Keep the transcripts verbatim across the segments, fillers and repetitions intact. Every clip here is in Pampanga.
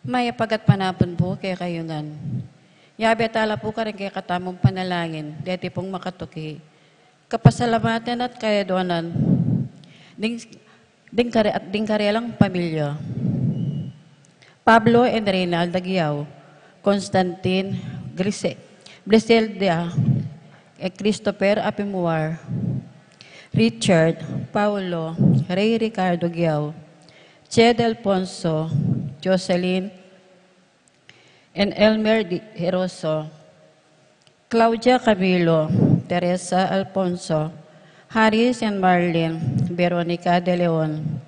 Mayap a gatpanapun pu kekayu ngan. Yabe tala pu karing kekatamung panalangin deti pung makatuki. Kapasalamatan at kayadonan ding, ding kare-, at ding karelang pamilya. Pablo and Reynalda Guiao, Constantine, Grise-, Griselda, e Christopher Apimuar, Richard, Paulo, Rey Ricardo Guiao, Ched Alfonso, Jocelyn, and Elmer Di Heroso, Claudia Camilo, Teresa Alfonso, Harris and Marlene, Veronica De Leon,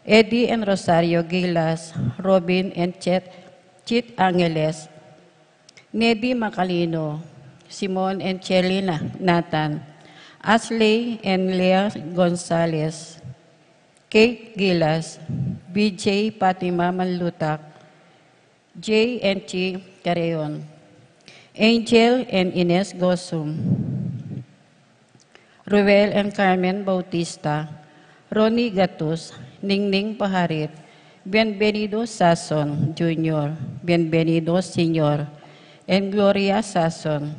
Eddie and Rosario Gilas, Robin and Chet, Chit Angeles, Nedi Macalino, Simon and Chelina Nathan, Ashley and Lea Gonzalez, Kate Gilas, B J Fatima Manlutak, J and G Carreon, Angel and Ines Gosum, Ruel and Carmen Bautista, Ronnie Gatus, Ningning Paharit, Bienvenido Sason Junior, Bienvenido Senior, and Gloria Sason,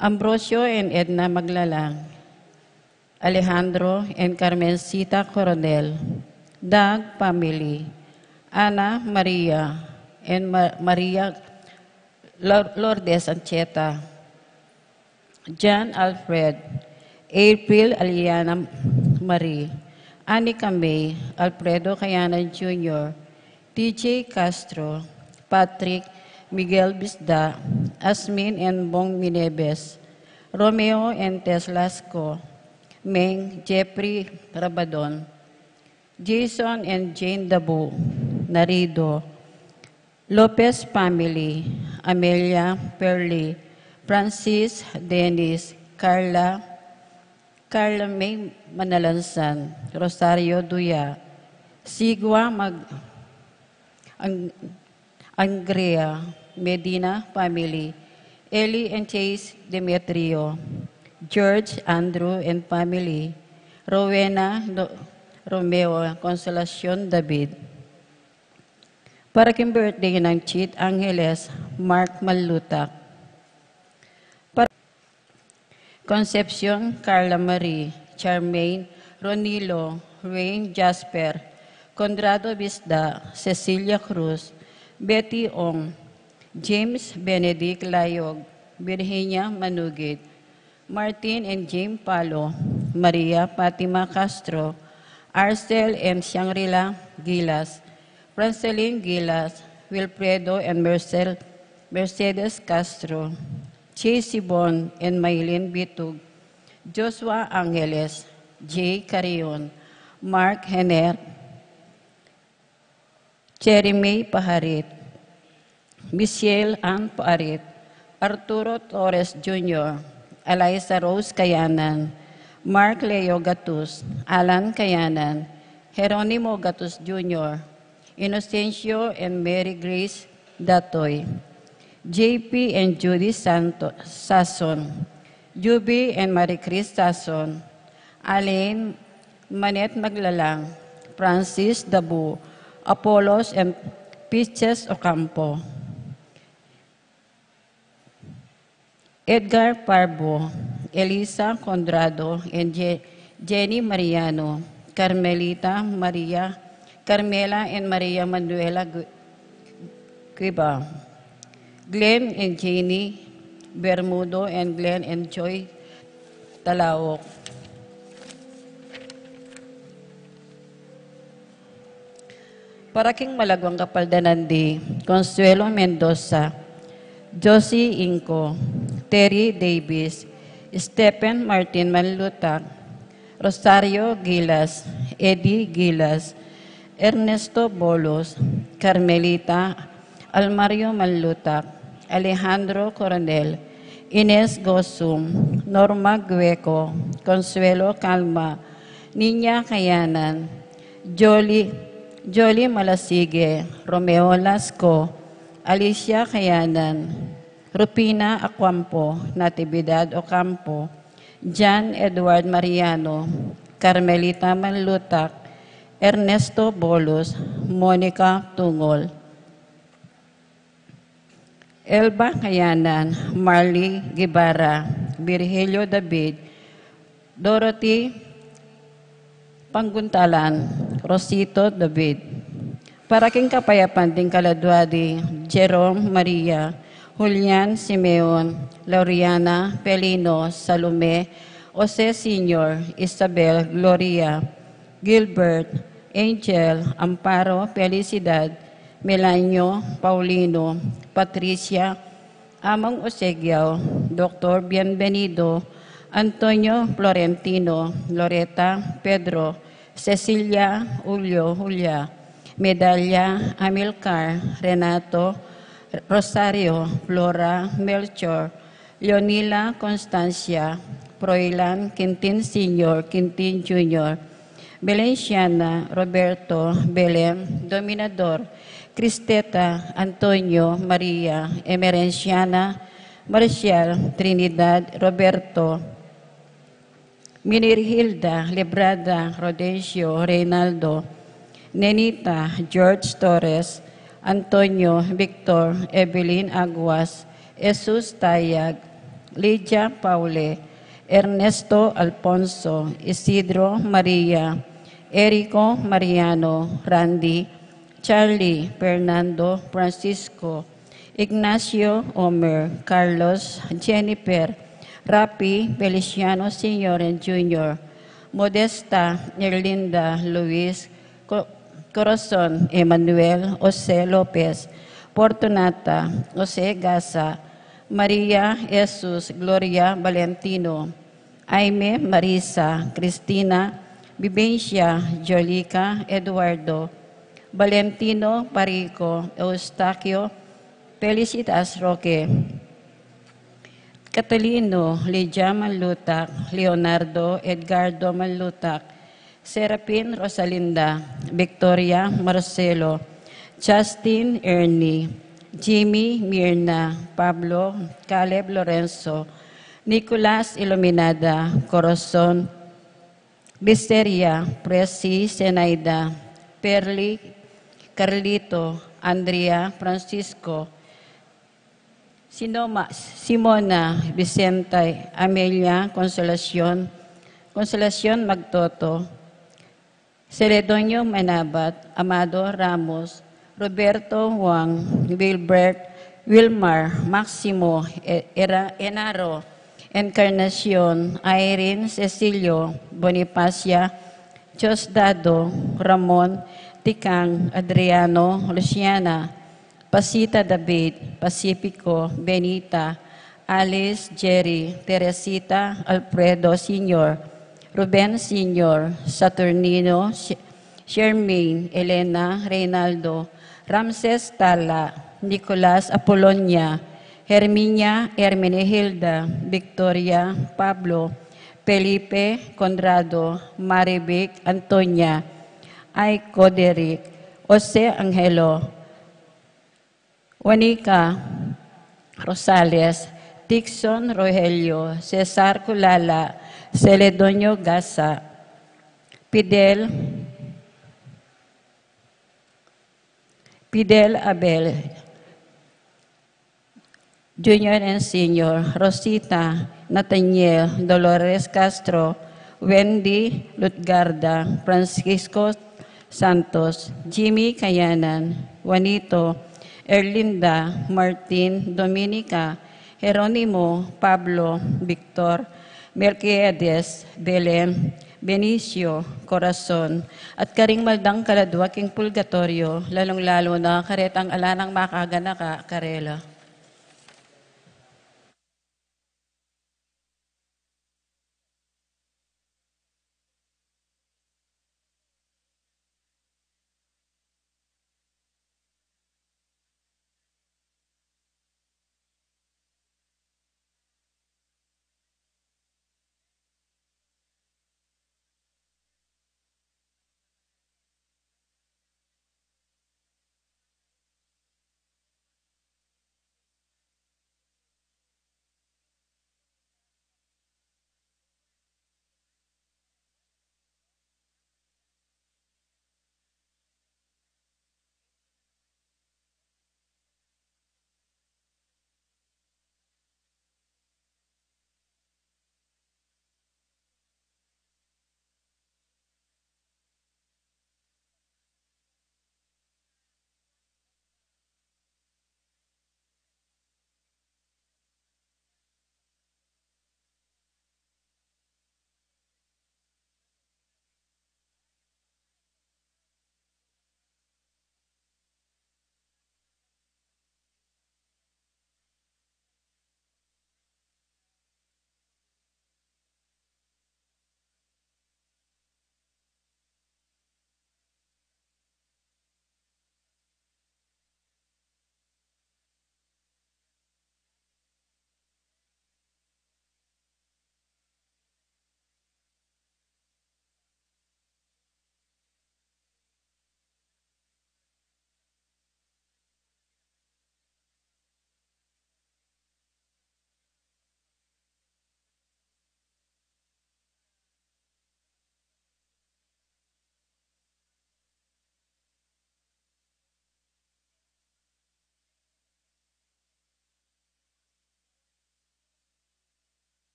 Ambrosio and Edna Maglalang, Alejandro and Carmencita Coronel, Doug family, Ana Maria and Ma-, Maria Lor-, Lourdes Ancheta, John Alfred, April Aliana Marie, Anika May, Alfredo Kayanan Junior, T J Castro, Patrick, Miguel Bisda, Asmin and Bong Minebes, Romeo and Tess Lasco, Meng, Jeffrey Rabadon, Jason and Jane Dabu, Narido, Lopez family, Amelia, Perly, Francis, Dennis, Carla, Carla May Manalansan, Rosario Duya, Sigua Mag-, Ang-, Angria, Medina family, Eli and Chase Demetrio, George, Andrew and family, Rowena, Do-, Romeo, Consolacion David. Para king birthday nang Chit Angeles, Mark Malutak. Para Concepcion, Carla Marie, Charmaine, Ronilo, Rain, Jasper, Conrado Bisda, Cecilia Cruz, Betty Ong, James Benedict Layog, Virginia Manugit, Martin and Jane Palo, Maria Fatima Castro, Arcel and Shangri-La Gilas, Francelin Gilas, Wilfredo and Mercel-, Mercedes Castro, Chase Sibon and Maylin Bitug, Joshua Angeles, Jay Carion, Mark Hener, Jeremy Paharit, Michelle Ann Paharit, Arturo Torres Junior, Eliza Rose Kayanan, Mark Leo Gatus, Alan Kayanan, Jeronimo Gatus Junior, Inocencio and Mary Grace Datoy, J P and Judy Santo-, Sason, Juby and Marie Chris Sason, Alain, Manette Maglalang, Francis Dabu, Apollos and Peaches Ocampo, Edgar Parbo, Elisa Condrado and Je-, Jenny Mariano, Carmelita Maria, Carmela and Maria Manuela Gu-, Cuiba, Glenn and Jenny Bermudo and Glenn and Joy Talaok. Para king malagwang kapaldanan di Consuelo Mendoza, Josie Inco, Terry Davis, Stephen Martin Manlutak, Rosario Gilas, Eddie Gilas, Ernesto Bolos, Carmelita, Almario Manlutak, Alejandro Coronel, Ines Gosum, Norma Gueco, Consuelo Calma, Niña Kayanan, Jolie, Jolie Malasige, Romeo Lasco, Alicia Kayanan, Rufina Acampo, Natividad Ocampo, John Edward Mariano, Carmelita Manlutak, Ernesto Bolos, Monica Tungol, Elba Kayanan, Marley Guevara, Virgilio David, Dorothy Pangguntalan, Rosito David. Para king kapayapan ding kaladua di Jerome Maria, Julian Simeon, Lauriana Pelino, Salome, Jose Senior, Isabel, Gloria, Gilbert, Angel, Amparo, Felicidad, Melanio, Paulino, Patricia, Amang Osegiao, Doktor Bienvenido, Antonio Florentino, Loreta, Pedro, Cecilia, Julio, Julia, Medalia, Amilcar, Renato, Rosario, Flora, Melchor, Leonila, Constancia, Froilan, Quintin Senior, Quintin Junior, Valenciana, Roberto, Belen, Dominador, Cristeta, Antonio, Maria, Emerenciana, Marcial, Trinidad, Roberto, Minirhilda, Lebrada, Rodencio, Reynaldo, Nenita, George Torres, Antonio, Victor, Evelyn Aguas, Jesus Tayag, Lydia Paule, Ernesto Alfonso, Isidro Maria, Erico Mariano, Randy, Charlie, Fernando, Francisco, Ignacio, Omer, Carlos, Jennifer, Rapi, Feliciano Senior and Junior, Modesta, Erlinda, Luis, Co-, Corazon, Emmanuel, Jose Lopez, Fortunata, Jose Gasa, Maria, Jesus, Gloria, Valentino, Jaime, Marisa, Cristina, Vivencia, Jolica, Eduardo, Valentino, Parico, Eustaquio, Felicitas, Roque, Catalino, Lydia Manlutak, Leonardo, Edgardo Manlutak, Serapin, Rosalinda, Victoria, Marcelo, Justin, Ernie, Jimmy, Mirna, Pablo, Caleb, Lorenzo, Nicolas, Iluminada, Corazon, Listeria, Presi, Zenaida, Perli, Carlito, Andrea, Francisco, Sinoma, Simona, Vicente, Amelia, Consolacion, Consolacion Magtoto, Celedonio Manabat, Amado Ramos, Roberto Juan, Wilbert, Wilmar, Maximo, E-, Era-, Enaro, Encarnacion, Irene, Cecilio, Bonifacia, Diosdado, Ramon, Tikang, Adriano, Luciana, Pasita David, Pacifico, Benita, Alice, Jerry, Teresita, Alfredo Senior, Ruben Senior, Saturnino, Sh-, Shermaine, Elena, Reynaldo, Ramses Tala, Nicolas Apolonia, Herminia, Hermenegilda, Victoria, Pablo, Felipe, Conrado, Marivic, Antonia, Aiko, Derek, Jose Angelo, Juanica Rosales, Dixon Rogelio, Cesar Culala, Celedonio Gasa, Fidel, Fidel Abel, Junior and Senior, Rosita, Nathaniel, Dolores Castro, Wendy Lutgarda, Francisco Santos, Jimmy Kayanan, Juanito, Erlinda, Martin, Dominica, Jeronimo, Pablo, Victor, Melquiades, Belen, Benicio, Corazon, at karing maldang kaladua king purgatorio, lalung-lalu na karetang ala nang makaganaka karela.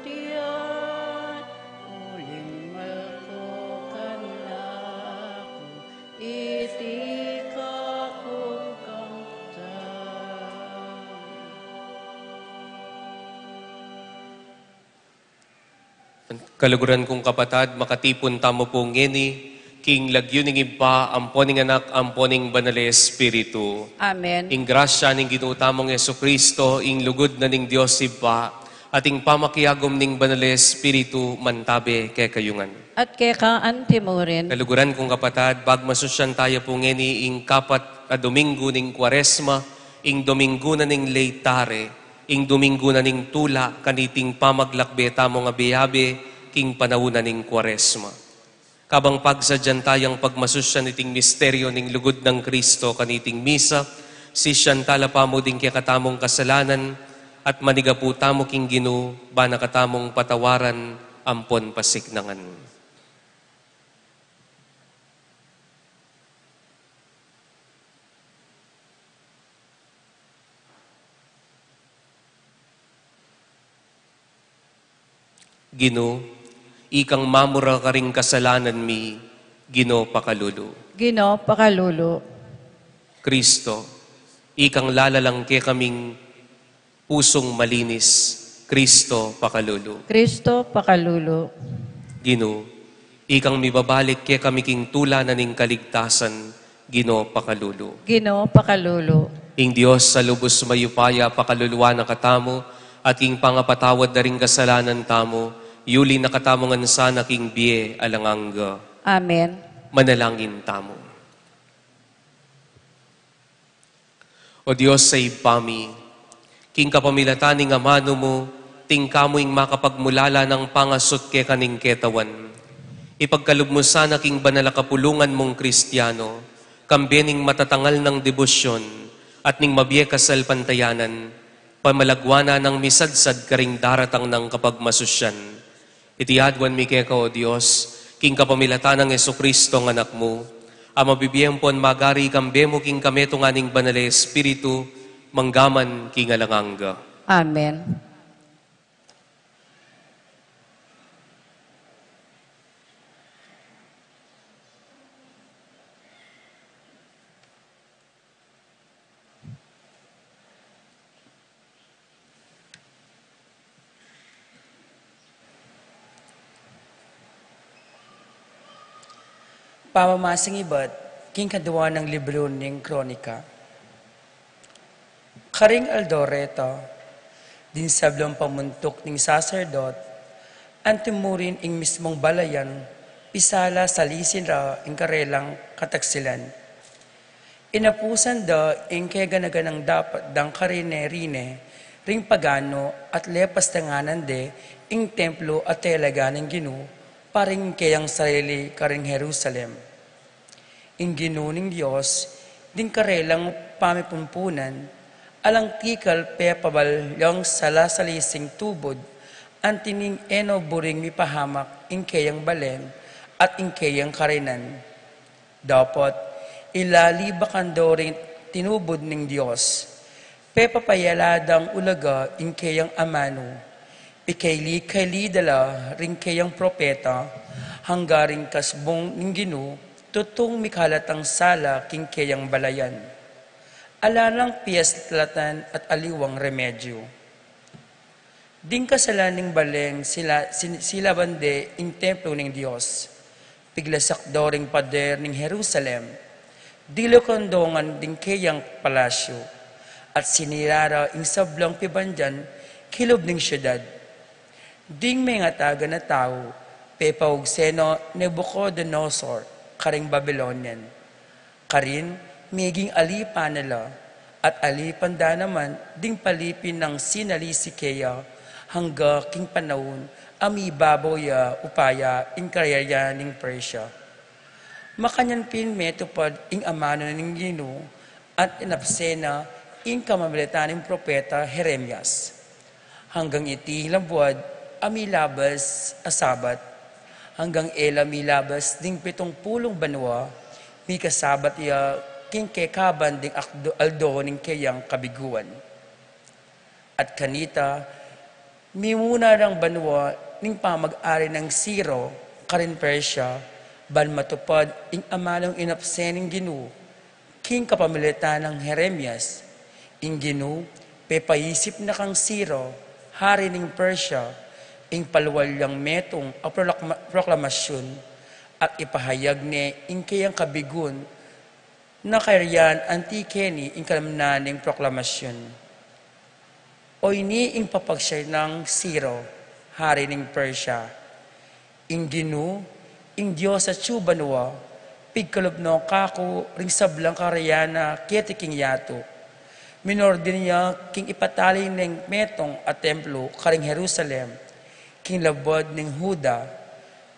Dian uling mako kanaku, iti kakungkang ta. Kaluguran kung kapatad, makatipun tamu pu ngeni king lagyu ning Ibpa, ampo ning Anak, ampo ning Banal a Espiritu. Amen. Ing grasya ning Ginu tamung Jesucristo, ing lugud na ning Dios Ibpa, at ing pamakiagum ning Banal a Espiritu, mantabe kekayu ngan. At keka antimurin. Kaluguran kung kapatad, pagmasusyan taya pu ngeni ing kapat a Domingo ning Kuaresma, ing Domingo na ning Laetare, ing Domingo na ning tula kaniting pamaglakbe tamung abe-abe king panaun na ning Kuaresma. Kabang pagsadyan tayang pagmasusyan iting misteryo ning lugud nang Kristo kaniting misa, sisian tala pamu ding kekatamung kasalanan, at manigapu tamu king Ginu, bana katamung patawaran ampon pasiknangan. Ginu, ikang mamura karing kasalanan mi, Ginu pakalulu. Ginu pakalulu. Kristo, ikang lalalang kekaming pusung malinis, Kristo pakalulu. Kristo pakalulu. Ginu, ikang mibabalik kekami king tula na ning kaligtasan, Ginu pakalulu. Ginu pakalulu. Ing Dios a lubus mayupaya pakaluluan na katamu, at king pangapatawad da ring kasalanan tamu, yuli na katamu ngan sana king bie alang angga. Amen. Manalangin tamu. O Dios a Ibpa mi, king kapamilatan ning amanu mu, tingka mu ing makapagmulala nang pangasut keka ning ketawan. Ipagkalub mu sana king banal a kapulungan mung Kristiano, kambe ning matatangal nang debosyon at ning mabie kasalpantayanan, pamalagwanan nang misadsad karing daratang nang kapagmasusyan. Iti aduan mi keka, O Dios, king kapamilatan nang Jesucristo a Anak mu, a mabibie ampon magari kambe mu king kametungan ning Banal a Espiritu, mangga man king alang angga. Amen. Pamamasing ibat king kadua nang libru ning Kronika. Karing aldo reta, ding sablang pamuntuk ning saserdot, anti mu rin ing mismung balayan, pisala salisin ra ing karelang kataksilan. Inapusan da ing kegana-ganang dapat dang karine-rine ring pagano at lepas tenganan de ing templo a talaga ning Ginu, para ing keyang sarili karing Jerusalem. Ing Ginu ning Dios, ding karelang pamipumpunan, alang tikal pepabalyang sala-salising tubud, anti ning e no buring mipahamak ing keyang balen at ing keyang karinan. Dapot, ilalibakan do ring tinubud ning Dios. Pepapayala dang ulaga ing keyang amanu. Ikaili-kaili da la ring keyang propeta, angga ring kasbung ning Ginu, tutung mikalatang sala king keyang balayan. Ala nang piaslatan at aliwang remedyu. Ding kasalan ning balen sila, sin-, silaban de ing templo ning Dios. Piglasak do ring pader ning Jerusalem. Dilukan do ngan ding keyang palasyu. At sinira ra ing sablang pibandian kilub ning siudad. Ding mengatagan a tau, pepaugse no Nabucodonosor karing Babilonian. Karin, meging alipan na la, at alipan da naman ding palipin nang sinalisi keya, angga king panaun a mibabaw ya upaya ing kayarian ning Persia. Makanyan pin metupad ing amanu ning Ginu, at inapse na ing kamamilatan ning propeta Jeremias. Anggang iti ing labuad a milabas a Sabat, anggang e la milabas ding pitung pulung banua, mikasabat ya king kekaban ding akdo-, aldo ning keyang kabiguan. At kanita, Mimuna rang banua ning pamag-ari nang Ciro karin Persia, ban matupad ing amanung inapse ning Ginu king kapamilatan nang Jeremias. Ing Ginu pepaisip na kang Ciro, hari ning Persia, ing palual yang metung a prolakma-, proklamasyun, at ipahayag ne ing keyang kabigun na kayarian anti keni ing kalamnan ning proklamasyun. Oyni ing papasyag nang Ciro, hari ning Persia. Ing Ginu, ing Dios a atsu banua, pigkalub no kaku ring sablang kayarian na keti king yatu. Minordin ya king ipatali neng metung a templo karing Jerusalem, king labad ning Juda.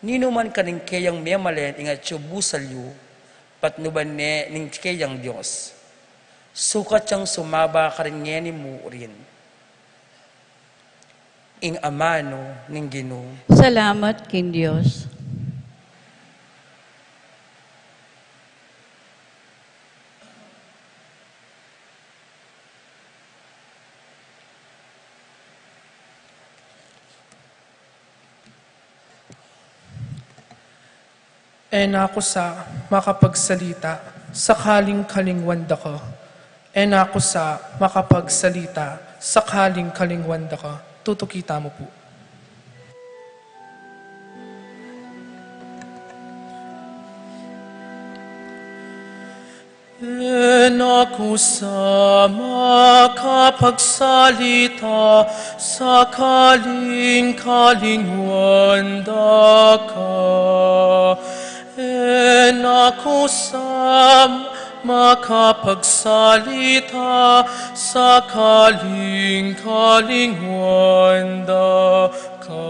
Ninuman karing keyang memalen ing atsu busal yu, patnuban ne ning keyang Dios. Sukat yang sumaba karin ngeni murin. Ing amanu ning Ginu. Salamat king Dios. E na ku sa makapagsalita, sakaling kalingwan da ka. E na ku sa makapagsalita, sakaling kalingwan da ka. Tutuki tamu pu. E na ku sa makapagsalita, sakaling kalingwan da ka. E na ku sa makapagsalita, sakaling kalingwan da ka.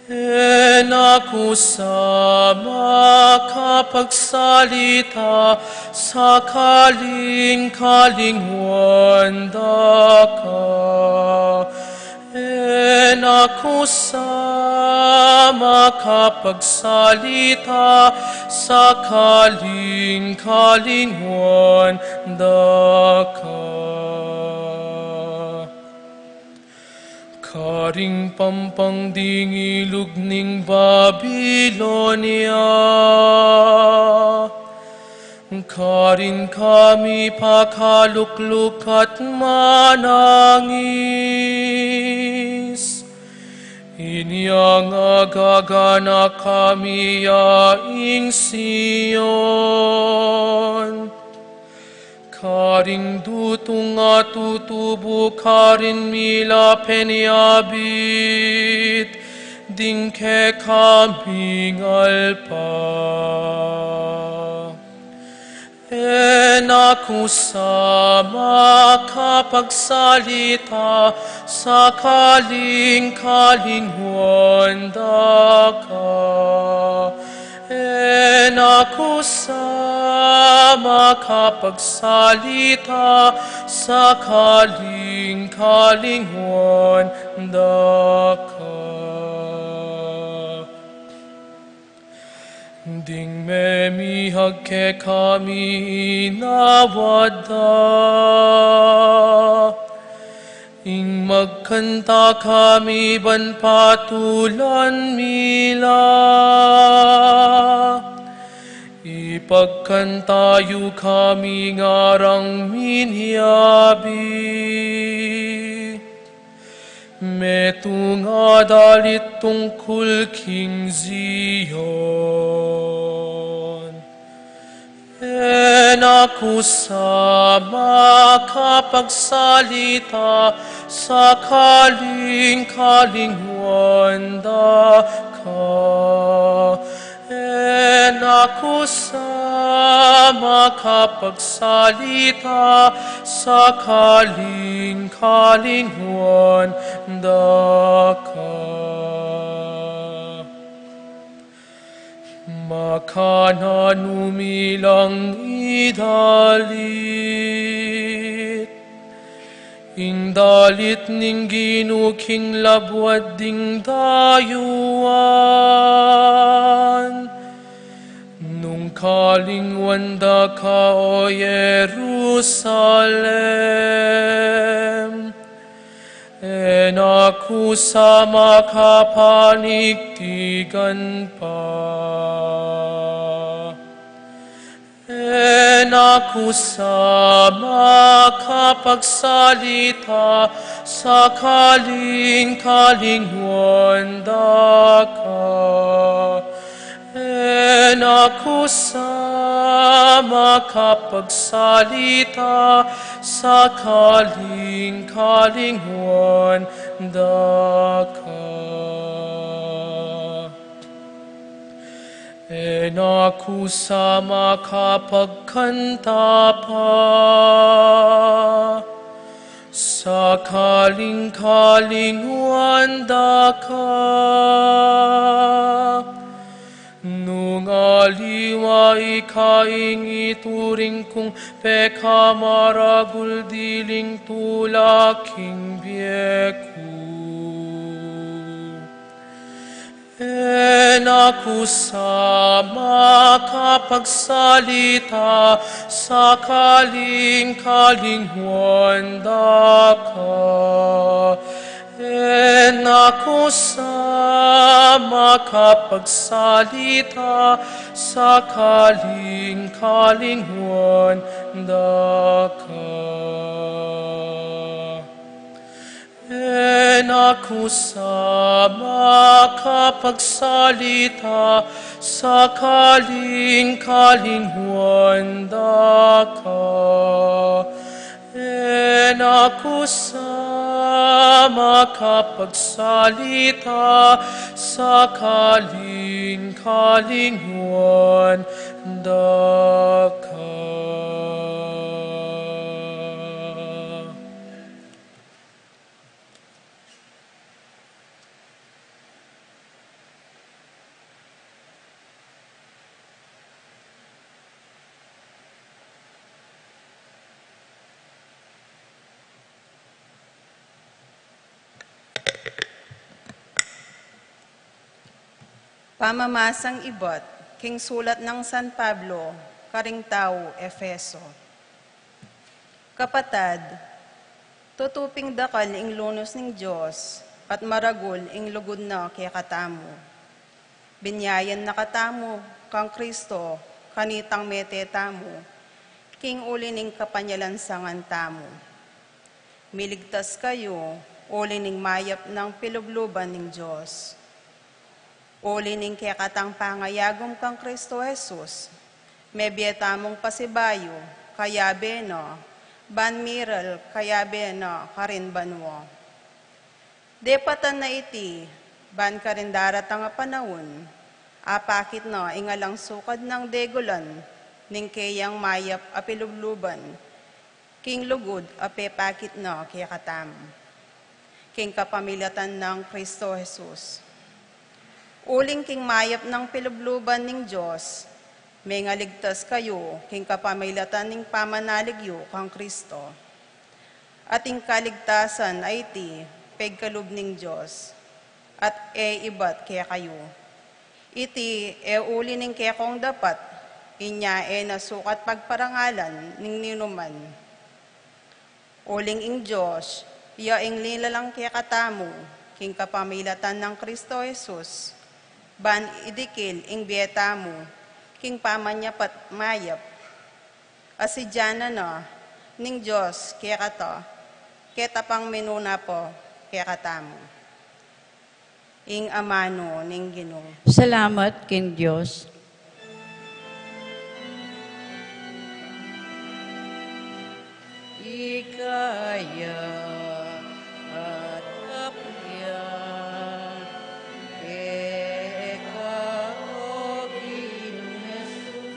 E na ku sa makapagsalita, sakaling kalingwan da ka. E na ku sa makapagsalita, sakaling kalingwan da ka. Karing pampang ding ilug ning Babilonia, karin kami pakalukluk at manangis. Inya nga gagana kami ya ing Sion. Karing dutung a tutubu karin mila peniabit ding kekaming alpa. E na ku sa makapagsalita, sakaling kalingwan da ka. E na ku sa makapagsalita, sakaling kalingwan da ka. Ding memihag kekami inawad da, ing magkanta kami ban patulan mila. Ipagkanta yu kami ngarang miniabi. Metung a dalit tungkul king Zion. E na ku sa makapagsalita, sakaling kalingwan da ka. E na ku sa makapagsalita, sakaling kalingwan da ka. Makananu milang idalit ing dalit ning Ginu king labuad ding dayuan. Nung kalingwan da ka, O Jerusalem, E na ku sa makapanigtigan pa. E na ku sa makapagsalita, sakaling kalingwan da ka. E na ku sa makapagsalita, sakaling kalingwan da ka. E na ku sa makapagkanta pa, sakaling kalingwan da ka. Nung aliwa ika ing ituring kung pekamaragul diling tula king bie ku. E na ku sa makapagsalita, sakaling kalingwan da ka. E na ku sa makapagsalita, sakaling kalingwan da ka. E na ku sa makapagsalita, sakaling kalingwan da ka. E na ku sa makapagsalita, sakaling kalingwan da ka. Pamamasang ibat king sulat nang San Pablo karing tau Efeso. Kapatad, tutu ping dakal ing lunus ning Dios at maragul ing lugud na kekatamu. Binyayan na katamu kang Kristo kanitang mete tamu, king uli ning kapanyalansangan tamu. Miligtas kayu uli ning mayap nang pilubluban ning Dios. Uli ning kekatang pangayagum kang Kristo Jesus, mebie tamung pasibayu kayabe na, ban miral kayabe na karin banua. Depatan na iti, ban karin daratang a panaun, apakit na ing alang sukad nang degulan ning keyang mayap a pilubluban, king lugud a pepakit na kekatamu, king kapamilatan nang Kristo Jesus. Uling king mayap nang pilubluban ning Dios, mengaligtas kayu king kapamilatan ning pamanalig yu kang Kristo. At ing kaligtasan a iti pegkalub ning Dios, at e ibat kekayu. Iti e uli ning kekong dapat, inya e na sukat pagparangalan ning ninuman. Uling ing Dios, ya ing linalang kekatamu king kapamilatan nang Kristo Jesus, ban idikil ing bie tamu king pamanyapat mayap. Asidyanan na ning Dios kekata, keta pang minuna pa kekatamu. Ing amanu ning Ginu. Salamat king Dios. Ika ya at kapian keka, O Ginung Jesus.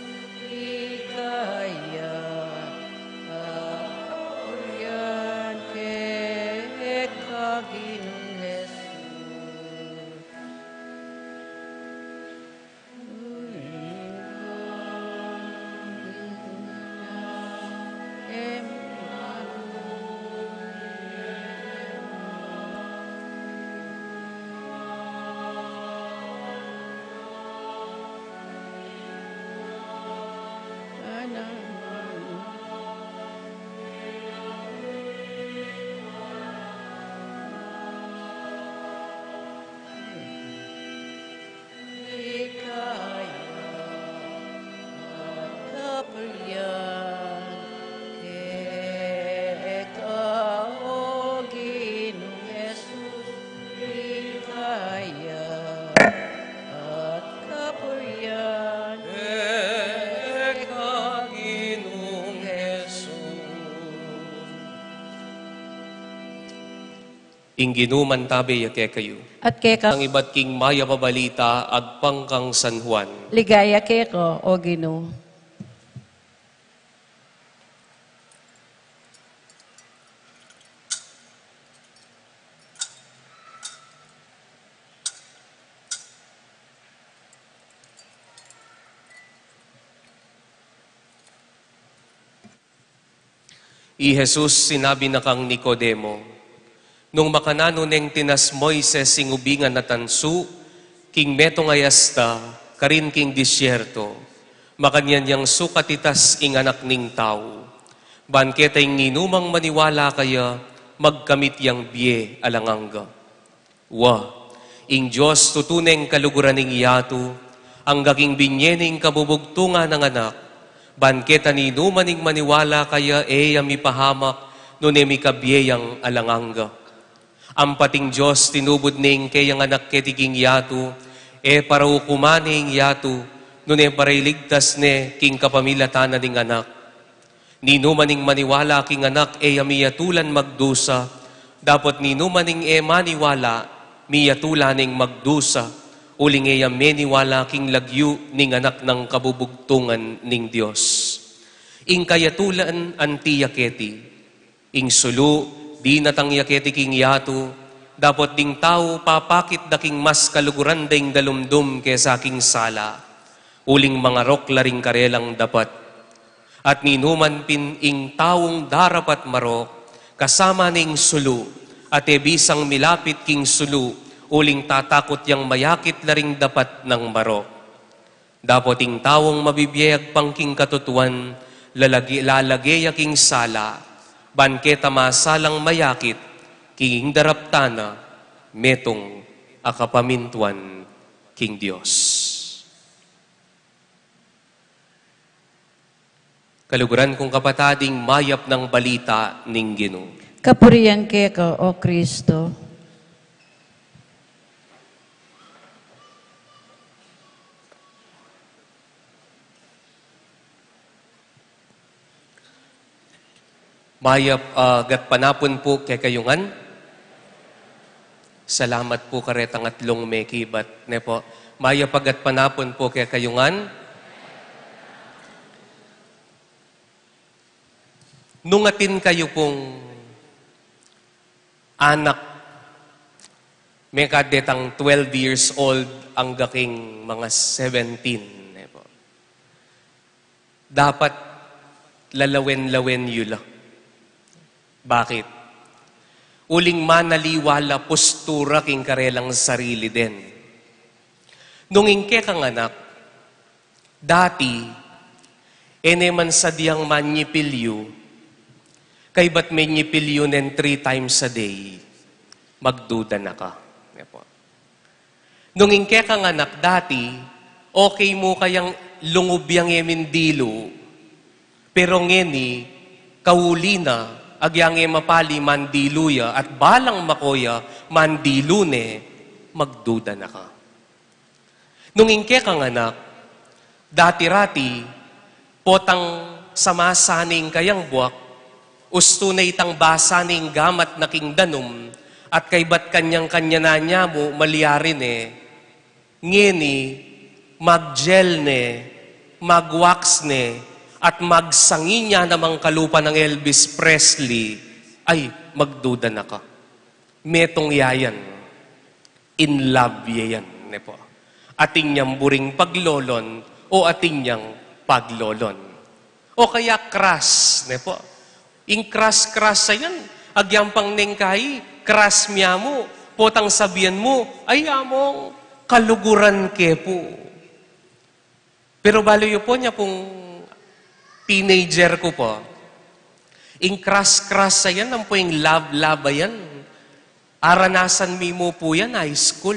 Ika ya at kapian keka, Ginung Jesus. Ing Ginu mantabe ya kekayu. At keka. Ang ibat king mayap a balita agpang kang San Juan. Ligaya keka, O Ginu. I Jesus sinabi na kang Nicodemo, nung makananu neng tinas Moises ing ubingan a tansu, king metung a yasta, karin king disyerto, makanyan yang sukat itas ing Anak ning Tau. Ban keta ing ninumang maniwala kaya, magkamit yang bie alang angga. Wa, ing Dios tutu neng kaluguran ning yatu, angga king binye ning kabubugtungan a Anak, ban keta ninuman ing maniwala kaya e ya mipahamak, nune mikabie yang alang angga. Ampat ing Dios tinubud ne ing keyang Anak keti king yatu, e para ukuman ne ing yatu, nune para iligtas ne king kapamilatan na ning Anak. Ninuman ing maniwala king Anak e ya miyatulan magdusa, dapot ninuman ing e maniwala, miyatulan neng magdusa, uling e ya meniwala king lagyu ning Anak nang kabubugtungan ning Dios. Ing kayatulan anti ya keti, ing sulu, dinatang ya keti king yatu, dapot ding tau papakit da king mas kaluguran deng dalumdum kesa king sala, uling mangarok la ring karelang dapat. At ninuman pin ing taung darapat marok, kasama ne ing sulu, at e bisang milapit king sulu, uling tatakut yang mayakit la ring dapat nang marok. Dapot ing taung mabibie agpang king katutuan, lalage, lalage ya king sala, ban keta masalang mayakit, king daraptan na, metung a kapamintuan king Dios. Kaluguran kung kapatad, ing mayap nang balita ning Ginu. Kapurian keka, O Kristo. Mayap a gatpanapun pu kekayu ngan. Salamat pu karetang atlung mekibat, ne pu. Mayap a gatpanapun pu kekayu ngan. Nung atin kayu pung anak, mekad detang twelve years old angga king mga seventeen, ne pu. Dapat lalawen-lawen yu la. Bakit? Uling manaliwa la postura king karelang sarili den. Nung ing kekang anak, dati, e ne man sadyang manyipilyu, kaybat menyipilyu nen three times a day, magduda na ka. Ne pu. Nung ing kekang anak dati, okay mu kayang lungub yang e mindilu, pero ngeni, kauli na, agyang e mapali mandilu ya, at balang mako ya, mandilu ne, magduda na ka. Nung ing kekang anak, dati-rati, potang samasa ne ing kayang buak, ustu ne itang basa ne ing gamat na king danum, at kaybat kanyang-kanya na nya mu, malyari ne, ngeni, mag-gel ne, mag-wax ne, at magsangi ne namang kalupa nang Elvis Presley, ay, magduda na ka. Metung ya yan. In love ya yan, ne pu. Atin yang buring paglolon, o atin yang paglolon. O kaya crush, ne pu. Ing crush-crush a yan, agyampang neng kai, crush mya mu, potang sabian mu, ay among kaluguran ke pu. Pero balu yu pu, inya pung teenager ku pu, ing crush-crush a yan, ampo ing love-love a yan, aranasan mi mu pu yan high school.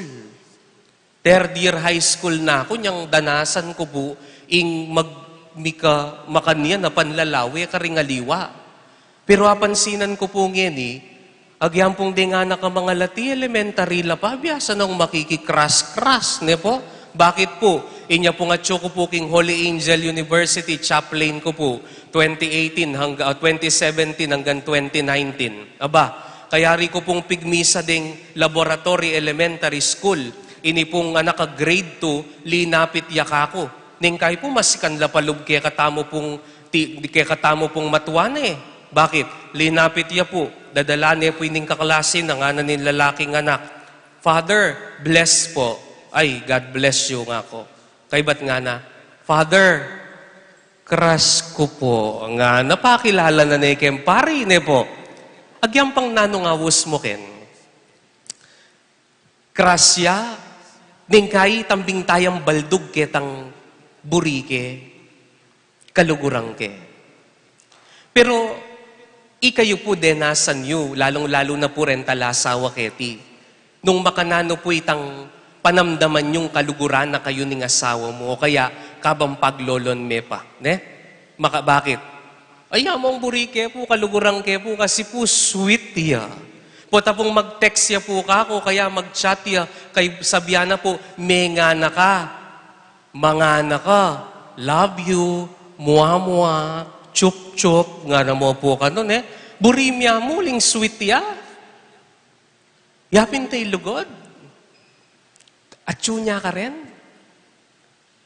Third year high school na ku, inyang danasan ku pu ing mag-, mika-, makanyan a panlalawe karing aliwa. Pero apansinan ku pu ngeni, agyampung deng anak a mangalati, elementary la pa, biasa nang makiki-crush-crush, ne pu? Bakit pu? Inya pung atyu ku pu king Holy Angel University, chaplain ku pu, twenty eighteen hangga-, ah, twenty seventeen hanggang twenty nineteen. Aba, Kayari ku pung pigmisa deng Laboratory Elementary School. Ini pung anak a grade two, linapit ya kaku. Neng kayi pu masikan la pa lub kekatamu pung, ti, kekatamu pung matua ne. Bakit? Linapit ya pu. Dadala ne pu ining kaklase na, ngana ning lalaking anak, "Father, bless po." "Ay, God bless you," ngaku. Kaybat ngana, "Father, crush ku po," ngana. Pakilala na ne keng pari, ne po. Agyang pang nanung aus mu ken. Crush ya, neng kayi tambing tayang baldug ketang buri ke, kaluguran ke. Pero ikayu pu, denasan yu, lalung-lalu na pu reng talasawa keti, nung makananu pu itang panamdaman yung kaluguran na kayu ning asawa mu, o kaya kabang paglolon me pa, ne? Maka-, bakit? "Ay, among buri ke pu, kaluguran ke pu, kasi pu sweet ya. Pota pung mag-text ya pu kaku, kaya mag-chat ya, kay sabian na pu, 'Mengana ka, mangana ka, love you, mua-mua, chup-chup,'" ngana mu pu kanu, ne? Buri me ya mu uling sweet ya. Ya pin ing lugud. Atyu ne ka rin?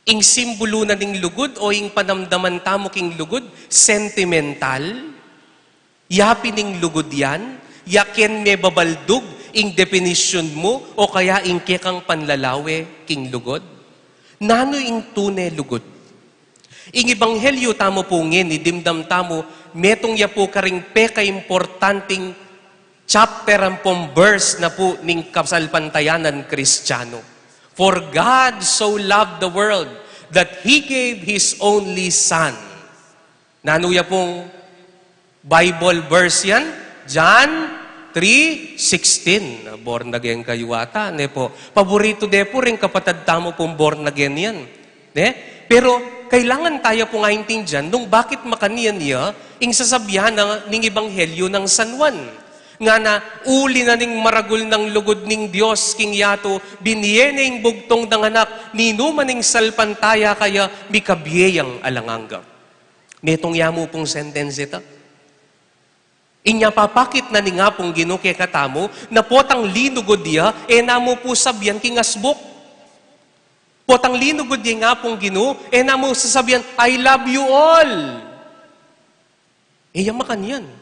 Ing simbulu na ning lugud o ing panamdaman tamu king lugud, sentimental? Ya pin ing lugud yan? Ya ken mebabaldug ing depinisyon mu o kaya ing kekang panlalawe king lugud? Nanu ing tune lugud? Ing ebanghelyo tamu pu ngeni, dimdam tamu, metung ya pu karing pekaimportanting chapter ampong verse na pu ning kasalpantayanan Kristiyanu. "For God so loved the world that He gave His only Son." Nanu ya pung Bible verse yan? John three sixteen. Born again kayu ata, ne po? Paboritu de pu ring kapatad tamu pung born again yan. Ne? Pero kailangan taya pung aintindian nung bakit makanyan ya ing sasabian na ning ebanghelyo nang San Juan. Ngana, "Uli na ning maragul nang lugud ning Dios king yatu, binie ne ing bugtung nang anak, ninuman ing salpantaya kaya, mikabie yang alang angga." Metung ya mu pung sentence ita. Inya papakit na ning Apung Ginu kekatamu, na potang linugud ya, e na mu pu sabian king asbuk. Potang linugud ya ing Apung Ginu, e na mu sasabian, "I love you all." E ya makanyan.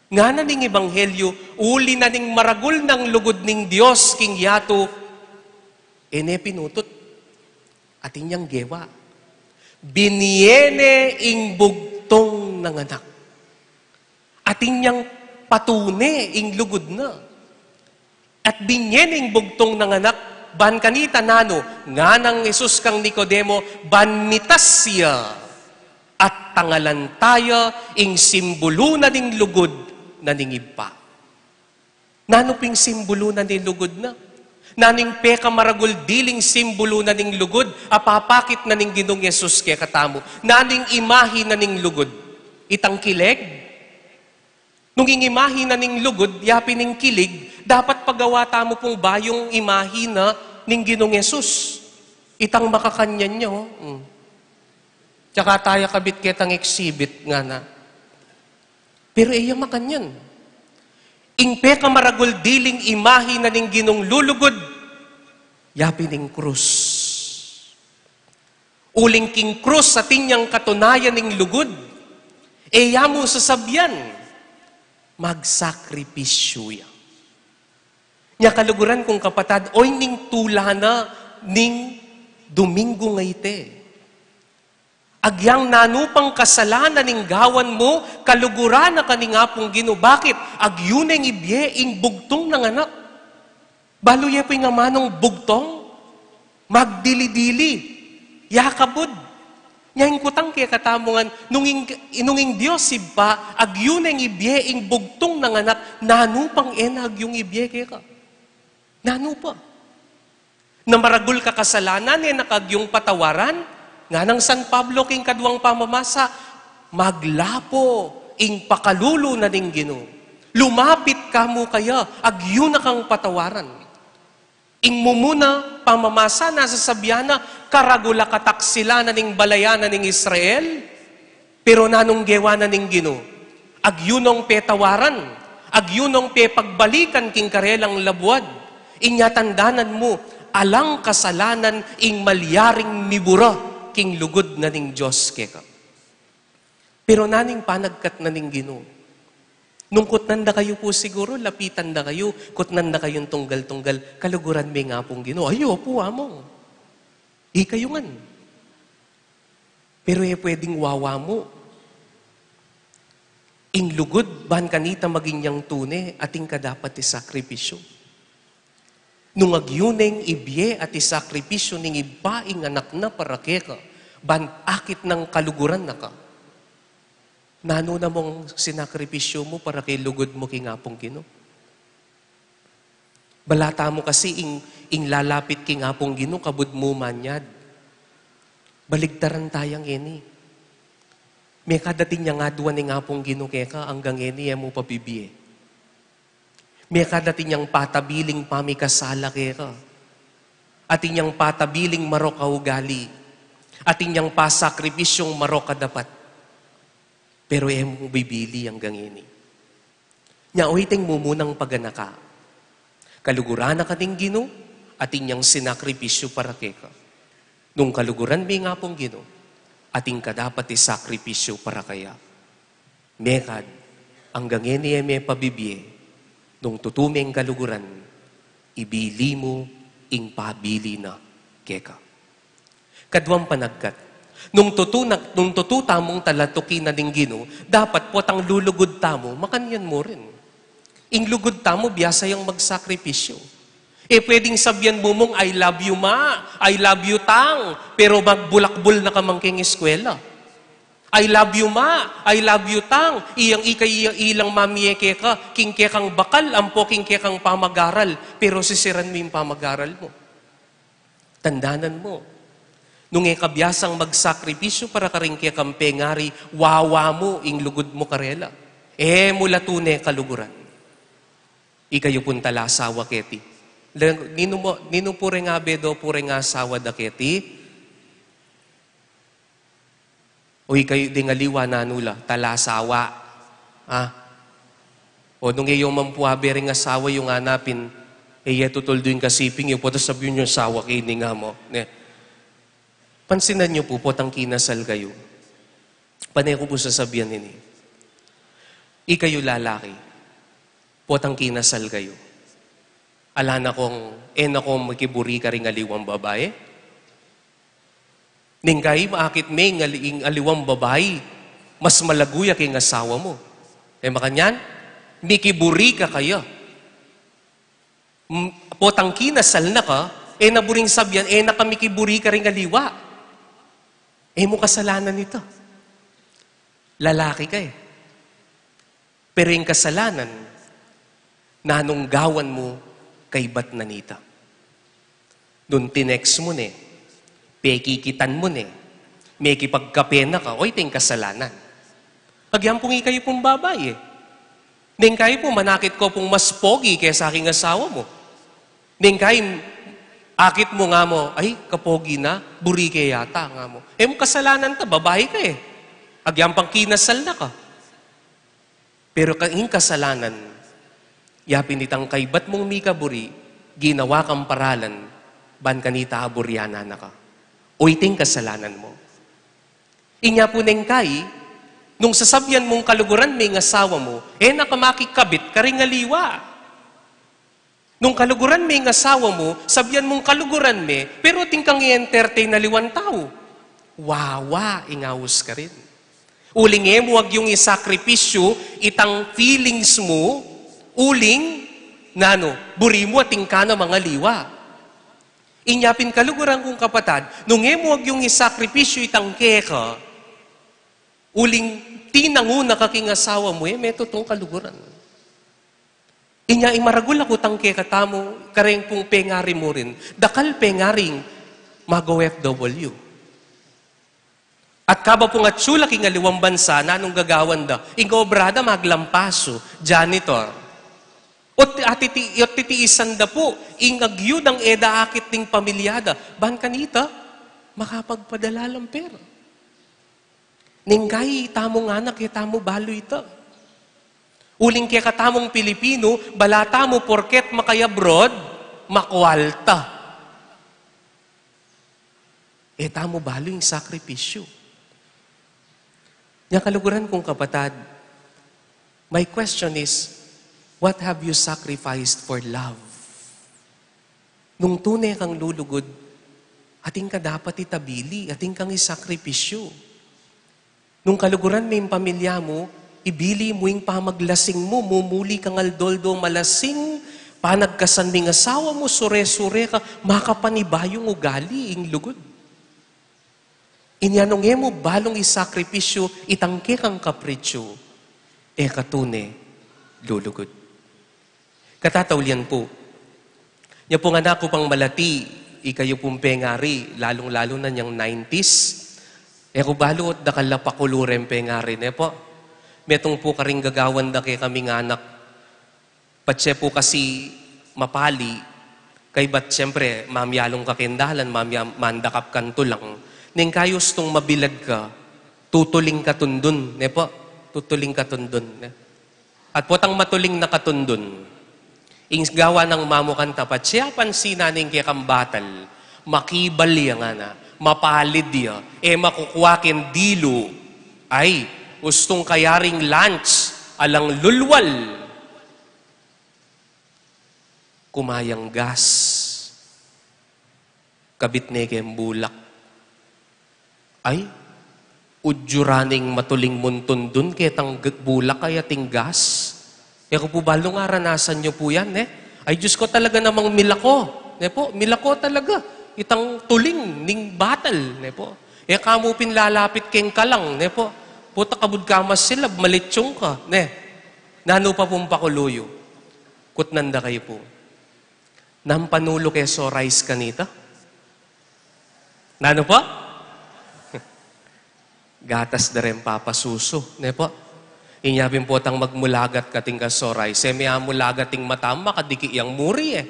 Ngana ning ebanghelyo, uli na ning maragul nang lugud ning Dios king yatu, e ne pinutut. Atin yang gewa. Binie ne ing bugtung nang anak. Atin yang patune ing lugud na. At binie ne ing bugtung nang anak, ban kanita nanu, ngana nang Jesus kang Nicodemo, ban mitas ya, at tangalan taya ing simbulu na ning lugud na ning Ibpa. Nanu pin ing simbulu na ning lugud na? Nanu ing pekamaragul diling simbulu na ning lugud a papakit na ning Ginung Jesus kekatamu? Nanu ing imahi na ning lugud? Itang kilig? Nung ing imahi na ning lugud, ya pin ing kilig, dapat pagawa tamu pung bayung imahi na ning Ginung Jesus. Itang makakanyan ya, o. Mm. Tsaka taya kabit ketang exhibit, ngana. Pero e ya makanyan. Ing pekamaragul diling imahi na ning Ginung lulugud, ya pin ing krus. Uling king krus atin yang katunayan ning lugud, e ya mu sasabian, magsakripisyu ya. Nya kaluguran kung kapatad, oyni ing tula na ning Domingo ngeni. Agyang nanu pang kasalanan ing gawan mu, kaluguran na ka ning Apung Ginu. Bakit? Agyu neng ibie ing bugtung nang anak. Balu ye pu ing amanung bugtung? Magdili-dili. Yakabud. Nya ing kutang kekatamu ngan, nung ing, nung ing Dios Ibpa, agyu neng ibie ing bugtung nang anak, nanu pang e na agyung ibie keka? Nanu pa? Na maragul ka kasalanan, e na ka agyung patawaran? Nganang San Pablo king kaduang pamamasa, maglapo ing pakalulu na ning Ginu. Lumapit ka mu kaya, agyu na kang patawaran. Ing mumuna pamamasa na sasabian na, karagul a kataksilan na ning balayan na ning Israel, pero nanung gewa na ning Ginu? Agyu nong petawaran. Agyu nong pepagbalikan king karelang labuad, inya tandanan mu, alang kasalanan ing malyaring mibura king lugud na ning Dios keka. Pero nanu ing panagkat na ning Ginu? Nung kutnan da kayu pu siguru, lapitan da kayu, kutnan da kayung tunggal-tunggal, kaluguran me ing Apung Ginu. Ay, opu, Among. Ikayu ngan. Pero e pwedeng wawa mu ing lugud ban kanita maging yang tune, atin ka dapat isakripisyu. Nung agyu neng ibie at isakripisyu ning Ibpa ing Anak na para keka, ban akit nang kaluguran na ka. Nanu na mung sinakripisyu mu para keng lugud mu king Apung Ginu? Balata mu kasi ing, ing lalapit king Apung Ginu, kabud mu manyad. Baligtaran taya ngeni. Mekad atin yang aduan ning Apung Ginu keka, anggang ngeni e mu pa bibie. Mekad atin yang patabiling pamikasala keka. Atin yang patabiling marok a ugali. Atin yang pasakripisyung marok a dapat. Pero e mu bibili anggang ngeni. Nya, oyteng mumunang paganaka. Kaluguran na ka ning Ginu, atin yang sinakripisyu para keka. Nung kaluguran me ing Apung Ginu, atin ka dapat isakripisyu para kaya. Mekad, anggang ngeni e me pa bibie, nung tutu meng kaluguran, ibili mu ing pabili na keka. Kaduang panagkat. Nung tutu, na, nung tutu tamung talatuki na ning Ginu, dapat potang lulugud tamu, makanyan mu rin. Ing lugud tamu, biasa yang magsakripisyu. E pwedeng sabyan mu mung, "I love you, Ma. I love you, Tang." Pero magbulakbul na ka man king eskwela. "I love you, Ma. I love you, Tang." Iyang ika, iyang ilang mamie keka, king kekang bakal, ampo king kekang pamagaral. Pero sisiran mu ing pamagaral mu. Tandanan mu, nung e ka biasang magsakripisyu para karing kekang pengari, wawa mu ing lugud mu karela. E mu la tune kaluguran. Ikayu pung talasawa keti. Le-, ninu mu, ninu pu reng abe do pu reng asawa da keti? O ikayu ding aliwa, nanu la, talasawa. Ah. O nung e yu man pu abe ring asawa yu, ngana pin, e ye tutuldu ing kasiping yu, pota sabian yu asawa ke ini, nga mu, ne? Pansinan yu pu, potang kinasal kayu. Pane ku pu sasabian ini. Ikayu lalaki, potang kinasal kayu. Ala na kung, e na kung makiburi karing aliwang babai? Neng kai, akit me ing ali-, ing aliwang babai, mas malagu ya king asawa mu. E makanyan? Mikiburi ka kaya. M-, potang kinasal na ka, e na buring sabian, e na ka mikiburi karing aliwa. E mu kasalanan ita. Lalaki ka e. Pero ing kasalanan, nanung gawan mu kaibat na nita. Nung tinext mu ne, pekikitan mu ne, mekipagkape na ka, o ita ing kasalanan. Agyang pung ikayu pung babai e. Neng kai pu, manakit ko pung mas pogi kesa king asawa mu. Neng kai, akit mu nga mu, "Ay, kapogi na, buri ke yata," nga mu. E mu kasalanan ta, babai ka e. Agyang pang kinasal na ka. Pero ka-, ing kasalanan, yapin itang kaibat mung mikaburi, ginawa kang paralan, ban kanita aburian na ka. O ita ing kasalanan mu. Inya pu neng kai, nung sasabian mung kaluguran me ing asawa mu, e na ka makikabit karing aliwa. Nung kaluguran me ing asawa mu, sabian mung kaluguran me, pero atin kang i-entertain aliwang tau. Wawa ing aus karin. Uling e mu agyung isakripisyu itang feelings mu, uling, nanu, buri mu atin ka na mang aliwa. Inya pin kaluguran kung kapatad, nung e mu agyung isakripisyu itang keka, uling tinangu na ka king asawa mu, e me tutung kaluguran. Inya ing maragul a kutang kekatamu, kareng pung pengari mu rin, dakal pengaring mag-O F W. At kaba pung atsu la king aliwang bansa, nanung gagawan da? Ing obra da, maglampasu, janitor. O ti-, atiti-, o titiisan da pu, ing agyu dang e da akit ning pamilya da. Ban kanita, makapagpadala lang pera. Neng kai, itamung anak, e tamu balu ita. Uling kekatamung Pilipinu, bala tamu porket makayabroad, makwalta. E tamu balu ing sakripisyu. Nya kaluguran kung kapatad, my question is, what have you sacrificed for love? Nung tune kang lulugud, atin ka dapat itabili, atin kang isakripisyu. Nung kaluguran me ing pamilya mu, ibili mu ing pamaglasing mu, mumuli kang aldo-aldo malasing, panagkasan ming asawa mu, sure-sure ka, makapanibayung ugali ing lugud. Inya nung e mu balung isakripisyu itang kekang kapritsu, e ka tune lulugud. Katataulian pu. Nya pung anak ku pang malati, ikayu pung pengari, lalung-lalu na nyang nineties. E ku balu ot dakal la pakulu reng pengari, ne pu? Metung pu karing gagawan da kekaming anak. Patse pu kasi mapali, kaybat siyempre, mamyalung ka keng dalan, mamya-, mandakap kang tulang. Neng kayu ustung mabilad ka, tutuling ka tundun, ne pu? Tutuling ka tundun, ne? At potang matuling na katundun, ing gawa nang mamu kanta, patse apansinan ing kekang batal, makibal ya ngana, mapalid ya, e makukua keng dilu, ay, ustung kayaring lunch, alang lulwal. Kumayang gas. Kabit ne keng bulak. Ay, udyu ra ning matuling mung tundun ketang g-, bulak ay ating gas. E ku pu balu nung aranasan yu pu yan, ne? Ay, Diyos ko, talaga namang milako, ne pu? Milako talaga. Itang tuling ning batal, ne pu? E ka mu pin lalapit keng kalang, ne pu? Puta, kabud ka masilab, malitsung ka, ne? Nanu pa pung pakulu yu? Kutnan da kayu pu. Nanu panulu ke so rice kanita? Nanu pu? Gatas da reng papasusu, ne pu? Inya pin potang magmulagat ka ating ka so rice. E me amulagat ing mata mu, makadiki yang muri e.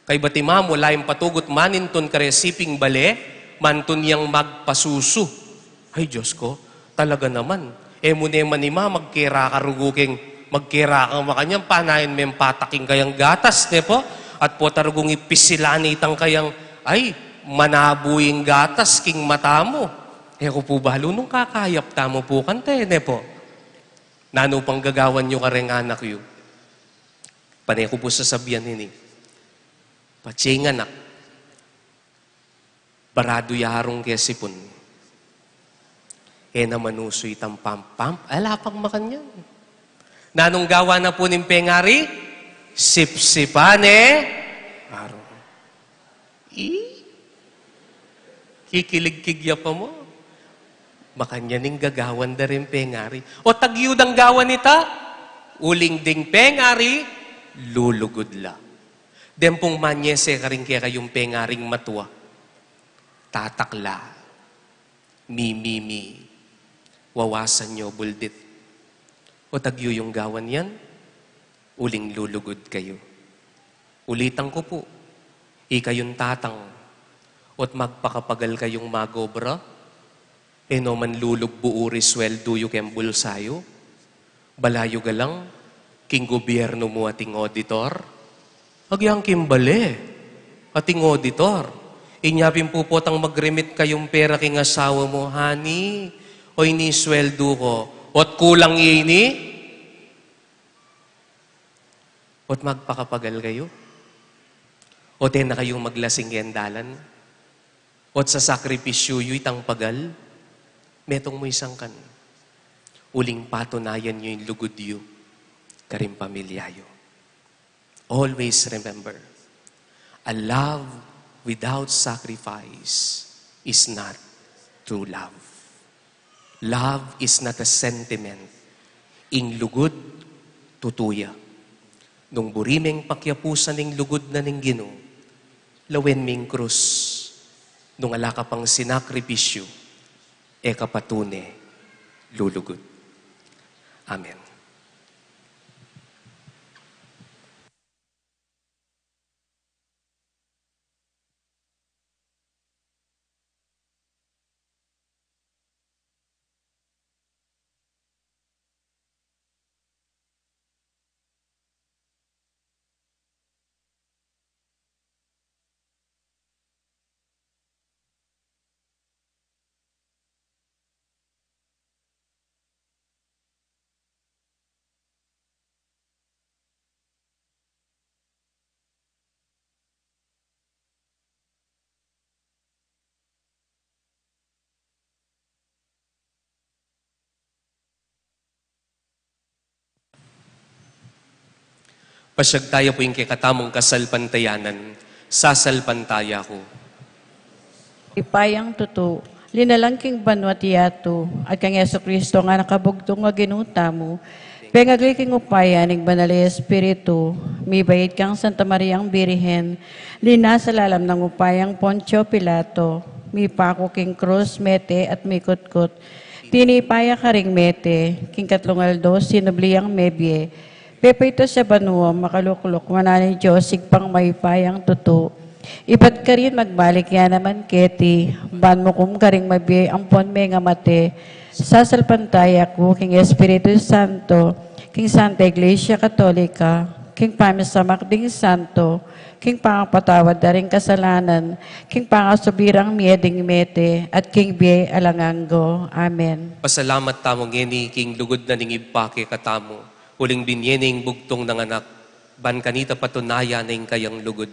Kaybat i mamu, laing patugut manintun kare siping bale, mantun yang magpasusu. Ay, Diyos ko, talaga naman. E mu ne man ima, magkera ka rugu keng, magkera ka makanyan, panayan meng patak ing kayang gatas, ne pu? At pota rugung ipisilan itang kayang, ay, manabu ing gatas king mata mu. E ku pu balu nung kakayap tamu pu kanta e, ne pu? Nanu pang gagawan yu kareng anak yu? Pane ku pu sasabian ini. Patse ing anak, baradu ya arung ke sipun. E na manusu itang pamp-pamp, ala pang makanyan. Nanung gawa na pu ning pengari? Sipsipan e arung. I? Kikiligkig ya pa mu. Makanyan ing gagawan da ring pengari. O tagyu dang gawan ita? Uling ding pengari, lulugud la. Deng pung manyese karing kekayung pengaring matua, tatakla, mimimi, wawasan yu buldit. O tagyu yung gawan yan, uling lulugud kayu. Ulitan ku pu, ikayung tatang, ot magpakapagal kayung magobra, e no man lulugbu uri sweldu yu keng bulsa yu. Bala yu galang, king gobyernu mu ating auditor? Agyang king bale, ating auditor. Inya pin pu potang mag-remit kayung pera king asawa mu, "Honey, o ini sweldu ku, ot kulang ya ini?" Ot magpakapagal kayu? Ot e na kayu maglasing keng dalan? Ot sasakripisyu yu itang pagal? Metung mu isang kan. Uling patunayan yu ing lugud yu karing pamilya yu. Always remember, a love without sacrifice is not true love. Love is not a sentiment. Ing lugud, tutu ya. Nung buri meng pakiapusan ing lugud na ning Ginu, lawen me ing krus. Nung ala ka pang sinakripisyu, e ka pa tune lulugud. Amen. Pasiag taya pu ing kekatamung kasalpantayanan. Sasalpantaya ku. Ipayang tutu, linalang king banua't yatu, at kang Jesucristo a Anak a bugtung a Ginu tamu, pengagli king upaya ning Banal a Espiritu, mibait kang Santa Mariang Birhen, linasa lalam nang upayang Poncio Pilato, mipaku king krus, mete at mikutkut, tinipa ya karing mete, king katlung aldo sinubli yang mebie, pepaitas ya banua, makalukluk wanan ning Dios Ibpang mayupayang tutu. Ibat karin magbalik ya naman keti, ban mukum karing mabie ampon mengamate. Sasalpantaya ku king Espiritu Santo, king Santa Iglesia Katolika, king pamisamak ding santo, king pangapatawad da ring kasalanan, king pangasubli rang mie ding mete, at king bie alang anggo. Amen. Pasalamat tamu ngeni king lugud na ning Ibpa kekatamu, uling binie ne ing bugtung nang Anak, ban kanita patunayan ne ing kayang lugud.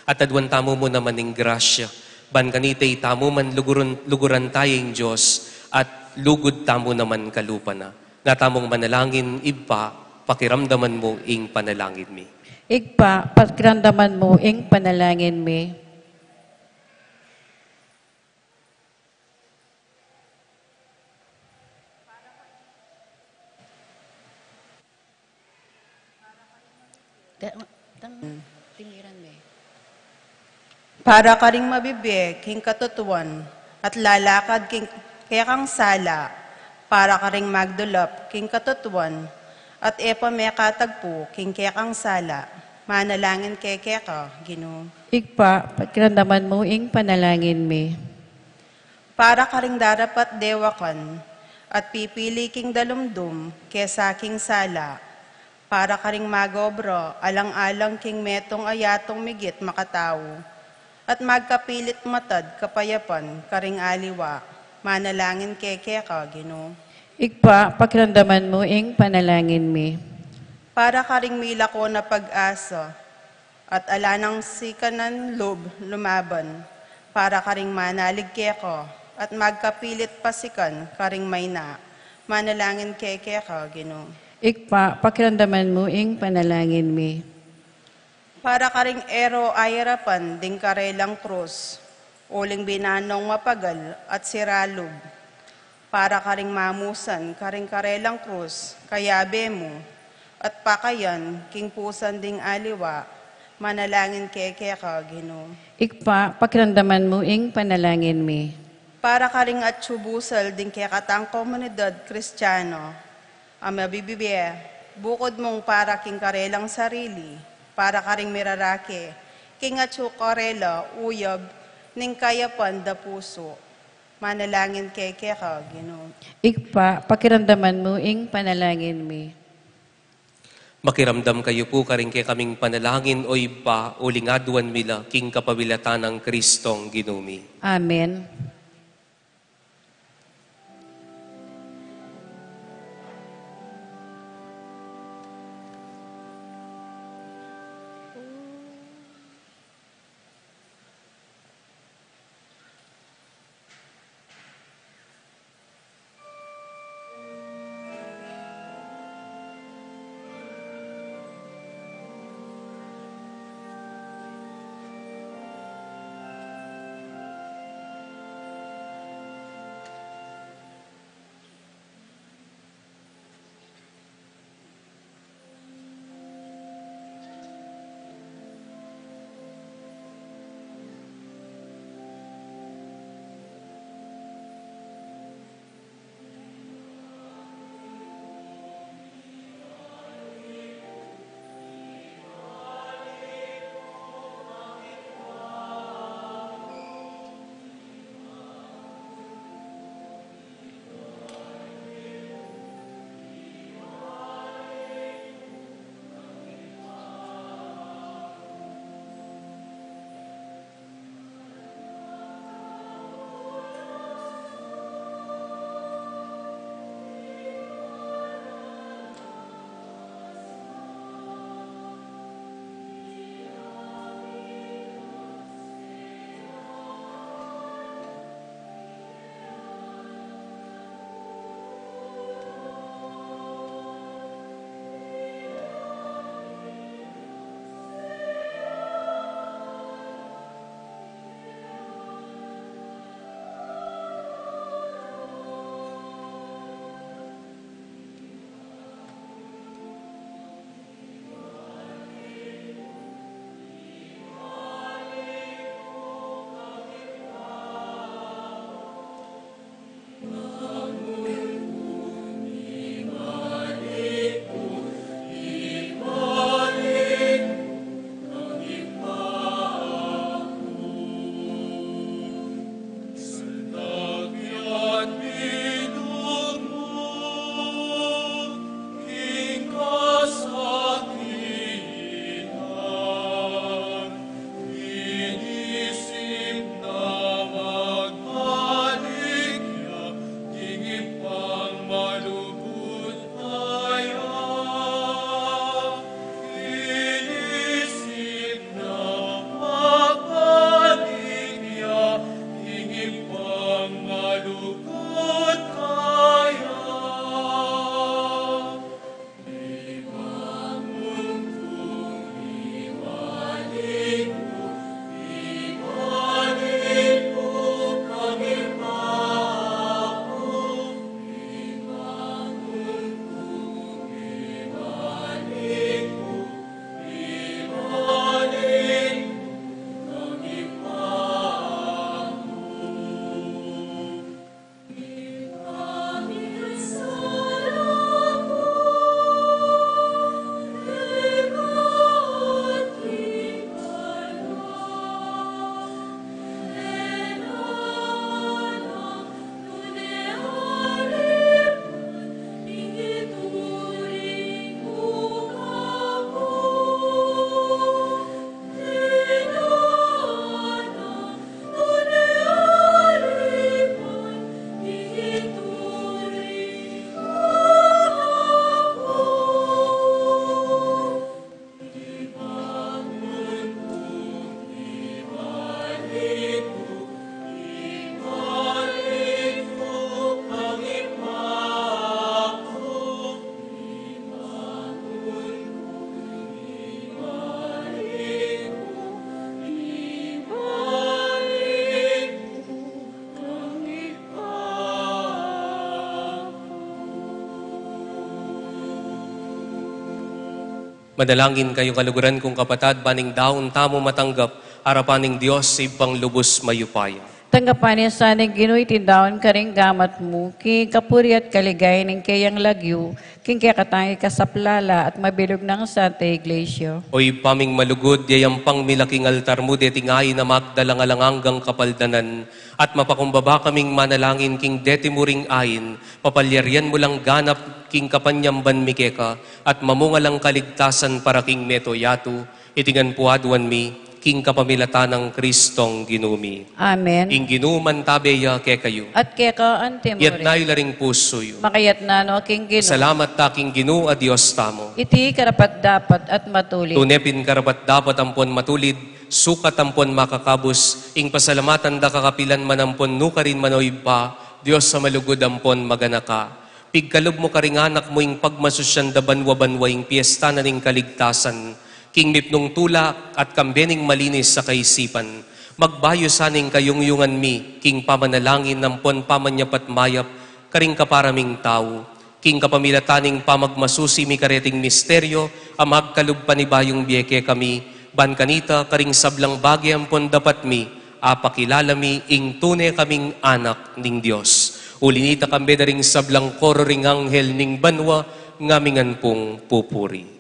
At aduan tamu mu naman ing grasya, ban kanita itamu man lugurun, luguran taya ing Dios, at lugud tamu naman kalupa na. Nga tamung manalangin. Ibpa, pakiramdaman mu ing panalangin mi. Ibpa, pakiramdaman mu ing panalangin mi. Te-, tang-, tingiran me. Para karing mabibie king katutuan, at lalakad king kekang sala, para karing magdulap king katutuan, at e pa mekatagpu king kekang sala, manalangin keke ka, Ginu. Ibpa, pakiramdaman mu ing panalangin mi. Para karing darapat dewakan, at pipili king dalumdum kesa king sala, para karing magobra alang-alang king metung a yatung migit makatau, at magkapilit matad kapayapan karing aliwa, manalangin keke ka, Ginu. Ibpa, pakiramdaman mu ing panalangin mi. Para karing milako na pag-asa, at ala nang sikanan lub lumaban, para karing manalig keka, at magkapilit pasikan karing mayna, manalangin keke ka, Ginu. Ibpa, pakiramdaman mu ing panalangin mi. Para karing e ro ayarapan ding karelang krus, uling binanong mapagal at sira lub, para karing mamusan karing karelang krus, kayabe mu, at pakayan king pusan ding aliwa, manalangin keke ka, Ginu. Ibpa, pakiramdaman mu ing panalangin mi. Para karing atsu busal ding kekatang komunidad Kristiano, a mabibibie, bukud mung para king karelang sarili, para karing mirarake, king atsu karela uyab ning kayapan da pusu, manalangin keke ka, Ginu. Ibpa, pakiramdaman mu ing panalangin mi. Makiramdam kayu pu karing kekaming panalangin, O Ibpa, uling aduan mi la king kapamilatan nang Kristong Ginu mi. Amen. Manalangin kayu, kaluguran kung kapatad, ban ing daun tamu matanggap arapan ning Dios Ibpang lubus mayupaya. Tanggapan na sa ning Ginu iting daun karing gamat mu, king kapurian at kaligayan ning keyang lagyu, king kekatang ikasaplala at mabilug nang Santa Iglesia. O Ibpa ming malugud, yayampang mi la king altar mu deting ain a magdalang alang anggang kapaldanan, at mapakumbaba kaming manalangin king deti mu ring ain, papalyarian mu lang ganap king kapanyamban mi keka, at mamunga lang kaligtasan para king mabilug a yatu, iti ngan pu aduan mi, king kapamilatan nang Kristong Ginu mi. Amen. Ing Ginu mantabe ya kekayu. At keka antimurin. Iyatas yu la ring pusu yu. Makayatas no king Ginu. Salamat ta king Ginu a Dios tamu. Iti karapat-dapat at matulid. Tune pin karapat-dapat ampon matulid, sukat ampon makakabus, ing pasalamatan da ka kapilan man ampon nukarin man, o Ibpa, Dios a malugud ampon maganaka. Pigkalub mu karing anak mu ing pagmasusyan da banua-banua ing piesta na ning kaligtasan, king mipnung tula at kambe ning malinis a kaisipan. Magbayu sana ing kayungyungan mi, king pamanalangin ampon pamanyapat mayap, karing kapara ming tau. King kapamilatan ning pamagmasusi mi kareting misteryo, a magkalub panibayung bie kekami, ban kanita karing sablang bage ampon dapat mi, apakilala mi ing tune kaming anak ning Dios. Uli nita kambe da ring sablang koro ring anghel ning banua, ngamingan pung pupuri.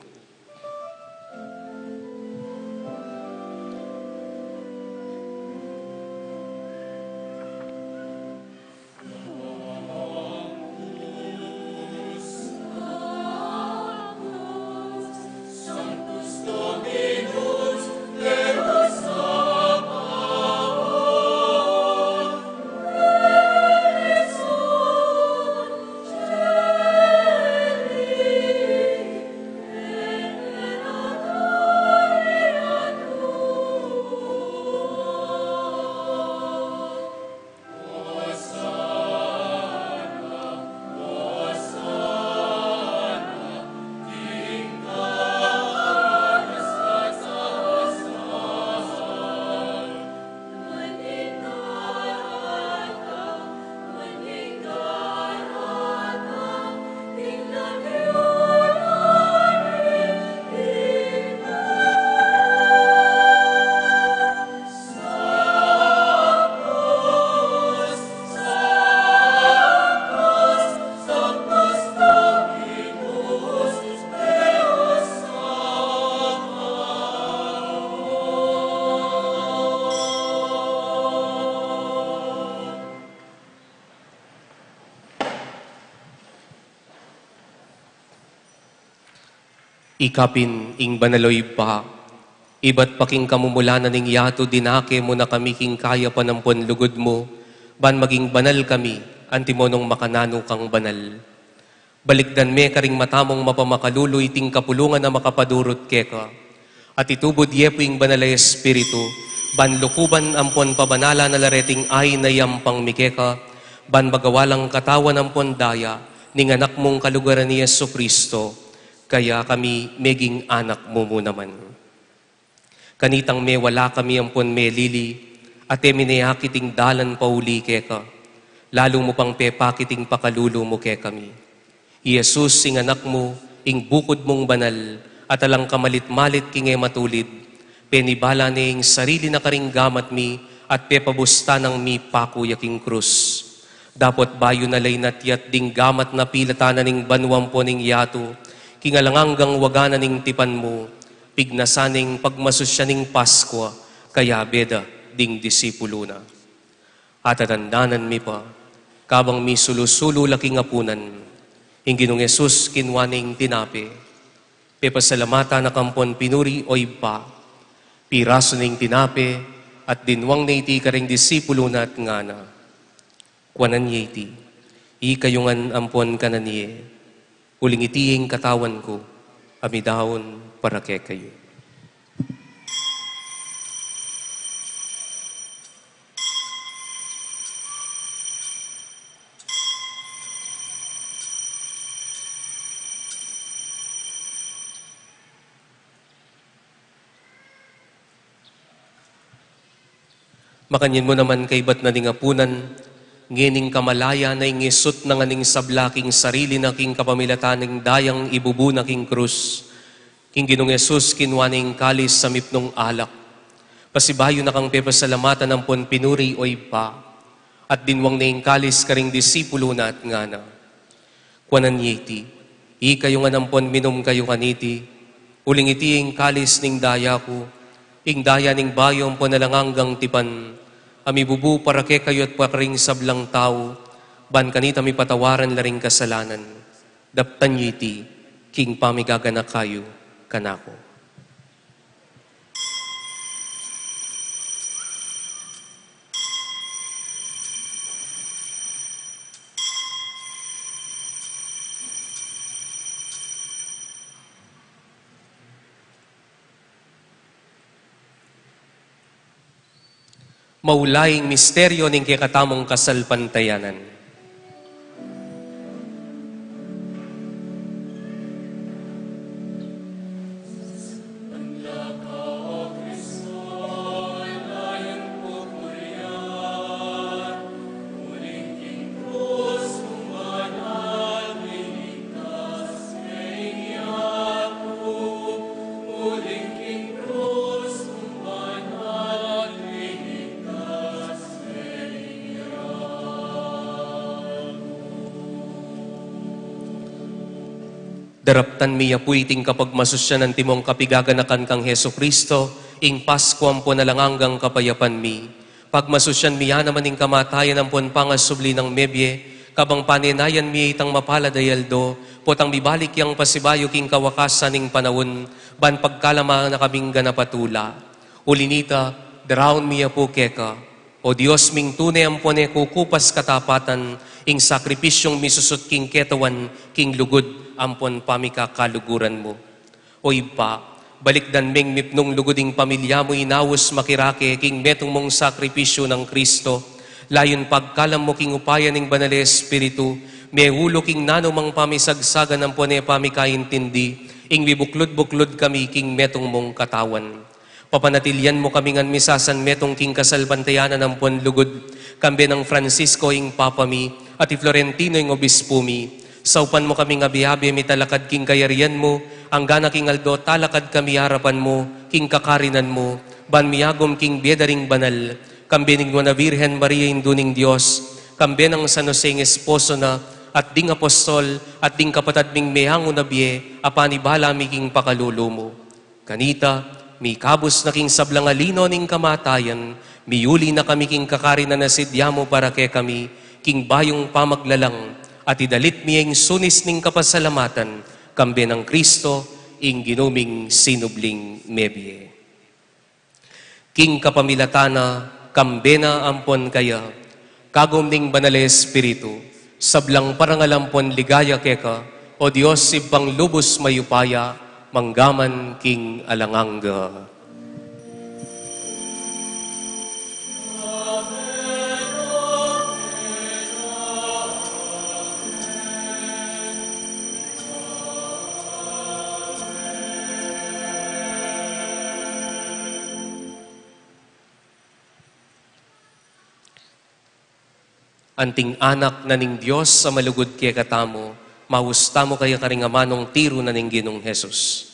Ikapin ing banal, o Ibpa, ibat pa king kamumulanan ning yatu, dinake mu na kami king kayapan ampon lugud mu, ban maging banal kami, antimo nung makananu kang banal. Balikdan me karing mata mung mapamakalulu iting kapulungan a makapadurut keka, at itubud ye pu ing Banal a Espiritu, ban lukuban ampon pabanalan na la reting ain a iyampang mi keka, ban magawa lang katawan ampon daya ning Anak mung kaluguran, i Jesucristo, kaya kami meging anak mu mu naman. Kanitang mewala kami ampon melili, at e mi ne akit ing dalan pauli keka, lalu mu pang pepakit ing pakalulu mu kekami. I Jesus, ing Anak mu, ing bukud mung banal, at alang kamalit-malit king e matulid, penibala ne ing sarili na karing gamat mi, at pepabusta nang mipaku ya king krus. Dapot bayu na la inatyat ding gamat na pilatan na ning banua ampon ning yatu, king alang anggang waga na ning tipan mu, pignasan ing pagmasusyan ning Paskua, kayabe da ding disipulu na. Atatandanan mi pa, kabang misulu-sulu la king apunan, ing Ginung Jesus kinua ne ing tinape, pepasalamatan na kampon pinuri, o Ibpa, pirasu ne ing tinape, at dinwang ne iti karing disipulu na at ngana: Kuanan ye iti, ikayu ngan ampon kanan ye, uling iti ing katawan ku, a midaun para kekayu. Makanyan mu naman kaybat na ning apunan, ngening kamalayan na ing isut na ngan ing sabla king sarili na king kapamilatan ning dayang ibubu na king krus, Ing Ginung Jesus kinua ne ing kalis a mipnung alak, pasibayu na kang pepasalamatan ampon pinuri, O Ibpa, at dinwang ne ing kalis karing disipulu na at ngana: Kuanan ye iti, ikayu ngan ampon minum kayu kaniti, uling iti ing kalis ning daya ku, ing daya ning bayu ampon alang anggang tipan, a mibubu para kekayu at para karing sablang tau, ban kanita mipatawaran la ring kasalanan. Daptan ye iti king pamigaganaka yu kanaku. Maulaing misteryo ning kekatamung kasalpantayanan. Daraptan mi, Apu, iting kapagmasusyan antimong kapigaganakan kang Jesucristo, ing Pasku ampon alang anggang kapayapan mi. Pagmasusyan mi ya naman ing kamatayan ampon pangasubli nang mebie, kabang panenayan mi itang mapalad a aldo, potang mibalik yang pasibayu king kawakasan ning panaun, ban pagkalama na kaming ganap a tula. Uli nita, daraun mi, Apu, keka, O Dios ming tune ampon e kukupas katapatan, ing sakripisyung misusut king ketawan, king lugud ampon pamikakaluguran mu. O Ibpa, balikdan meng mipnung lugud ing pamilya mu inaus makirake king metung mung sakripisyu nang Kristo, layun pagkalam mu king upaya ning Banal a Espiritu, meulu king nanumang pamisagsagan ampon e pamikaintindi, ing mibuklud-buklud kami king metung mung katawan. Papanatilian mu kami ngan misasanmetung king kasalpantayanan ampon lugud, kambe nang Francisco ing Papa mi, at i Florentino ing Obispu mi. Saupan mu kaming abe-abe mitalakad king kayarian mu, anggana king aldo talakad kami arapan mu, king kakarinan mu, ban miagum king bie da ring banal, kambe ning Nuan a Virgen Maria, Indu ning Dios, kambe nang San Jose ing esposo na, at ding apostol, at ding kapatad ming meangu na bie, a panibala mi king pakalulu mu. Kanita, mikabus na king sablang alino ning kamatayan, miuli na kami king kakarinan a sidya mu para kekami, king bayung pamaglalang, at idalit mi ing sunis ning kapasalamatan, kambe nang Kristo, ing Ginu ming sinubling mebie. King kapamilatan na, kambe na ampon kaya, kagum ning Banal a Espiritu, sablang parangal ampon ligaya keka, O Dios, Ibpang lubus mayupaya, manggaman king alang angga. Anting anak na ning Dios a malugud kekatamu, maus tamu kaya karing amanung tiru na ning Ginung Jesus.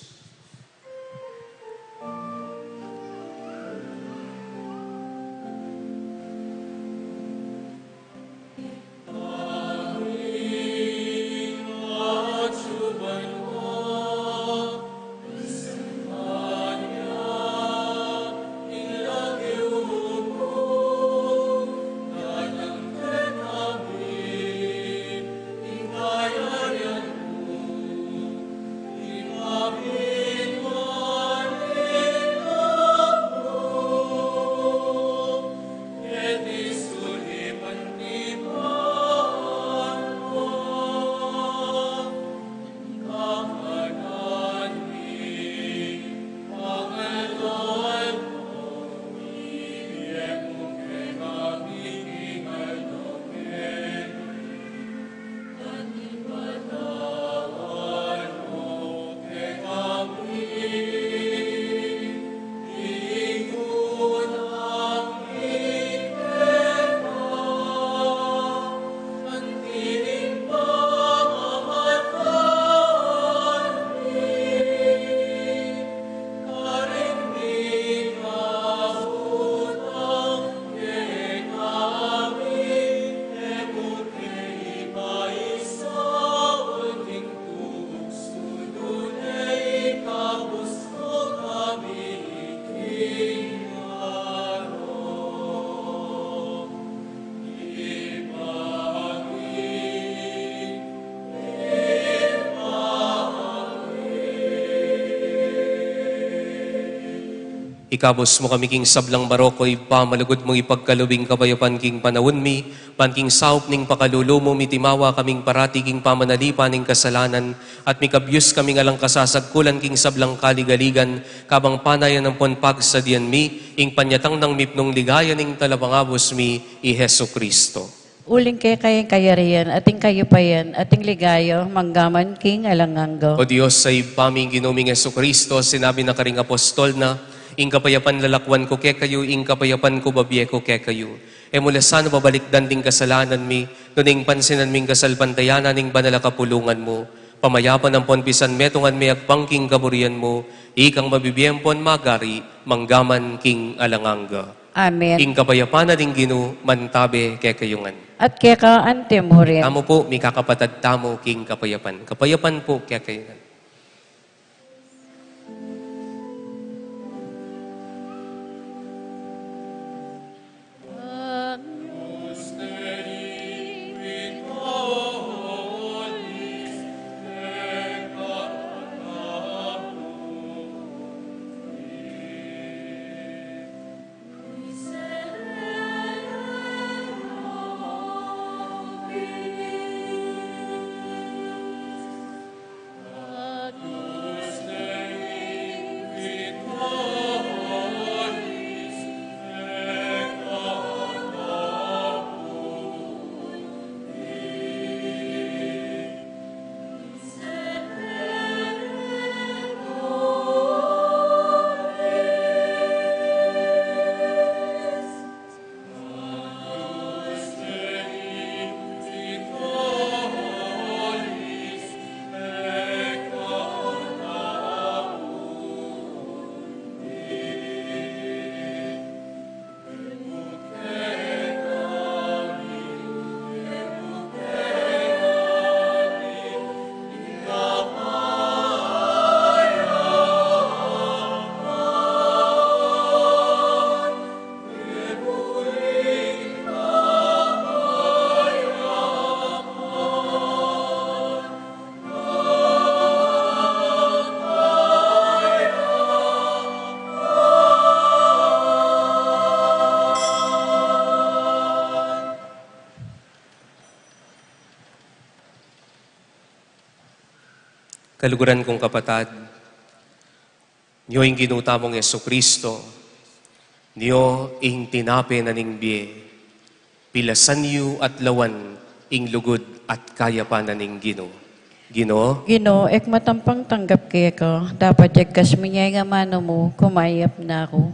Ikabus mu kami king sablang marok, O Ibpa, malugud mung ipagkalub ing kapayapan king panaun mi, ban king saup ning pakalulu mu, mitimawa kaming parati king pamanalipan ning kasalanan, at mikabyus kaming alang kasasagkulan king sablang kaligaligan, kabang panayan ampon pagsadyan mi ing panyatang nang mipnung ligaya ning Talapangabus mi, i Jesucristo. Uling keka ing kayarian, at ing kayupayan, at ing ligaya, manggaman king alang angga. O Dios, a Ibpa mi, ing Ginu ming Jesucristo, sinabi na karing apostol na, ing kapayapan lalakwan ku kekayu, ing kapayapan ku babie ku kekayu. E mu la sana babalikdan ding kasalanan mi, nune ing pansinan mi ing kasalpantayanan ning banal a kapulungan mu. Pamayapan ampon pisanmetungan me agpang king kaburian mu, ikang mabibie ampon magari, manggaman king alang angga. Amen. Ing kapayapan na ning Ginu mantabe kekayu ngan. At keka anti mu rin. Tamu pu, mikakapatad tamu king kapayapan. Kapayapan pu kekayu ngan. Kaluguran kung kapatad, nyo ing Ginu tamung Jesucristo, nyo ing tinape na ning bie, pilasan yu at lawan ing lugud at kayapan na ning Ginu. Ginu. Ginu, e ku matampang tanggap keka, dapot yagkas mu ing amanu mu, kumayap na ku.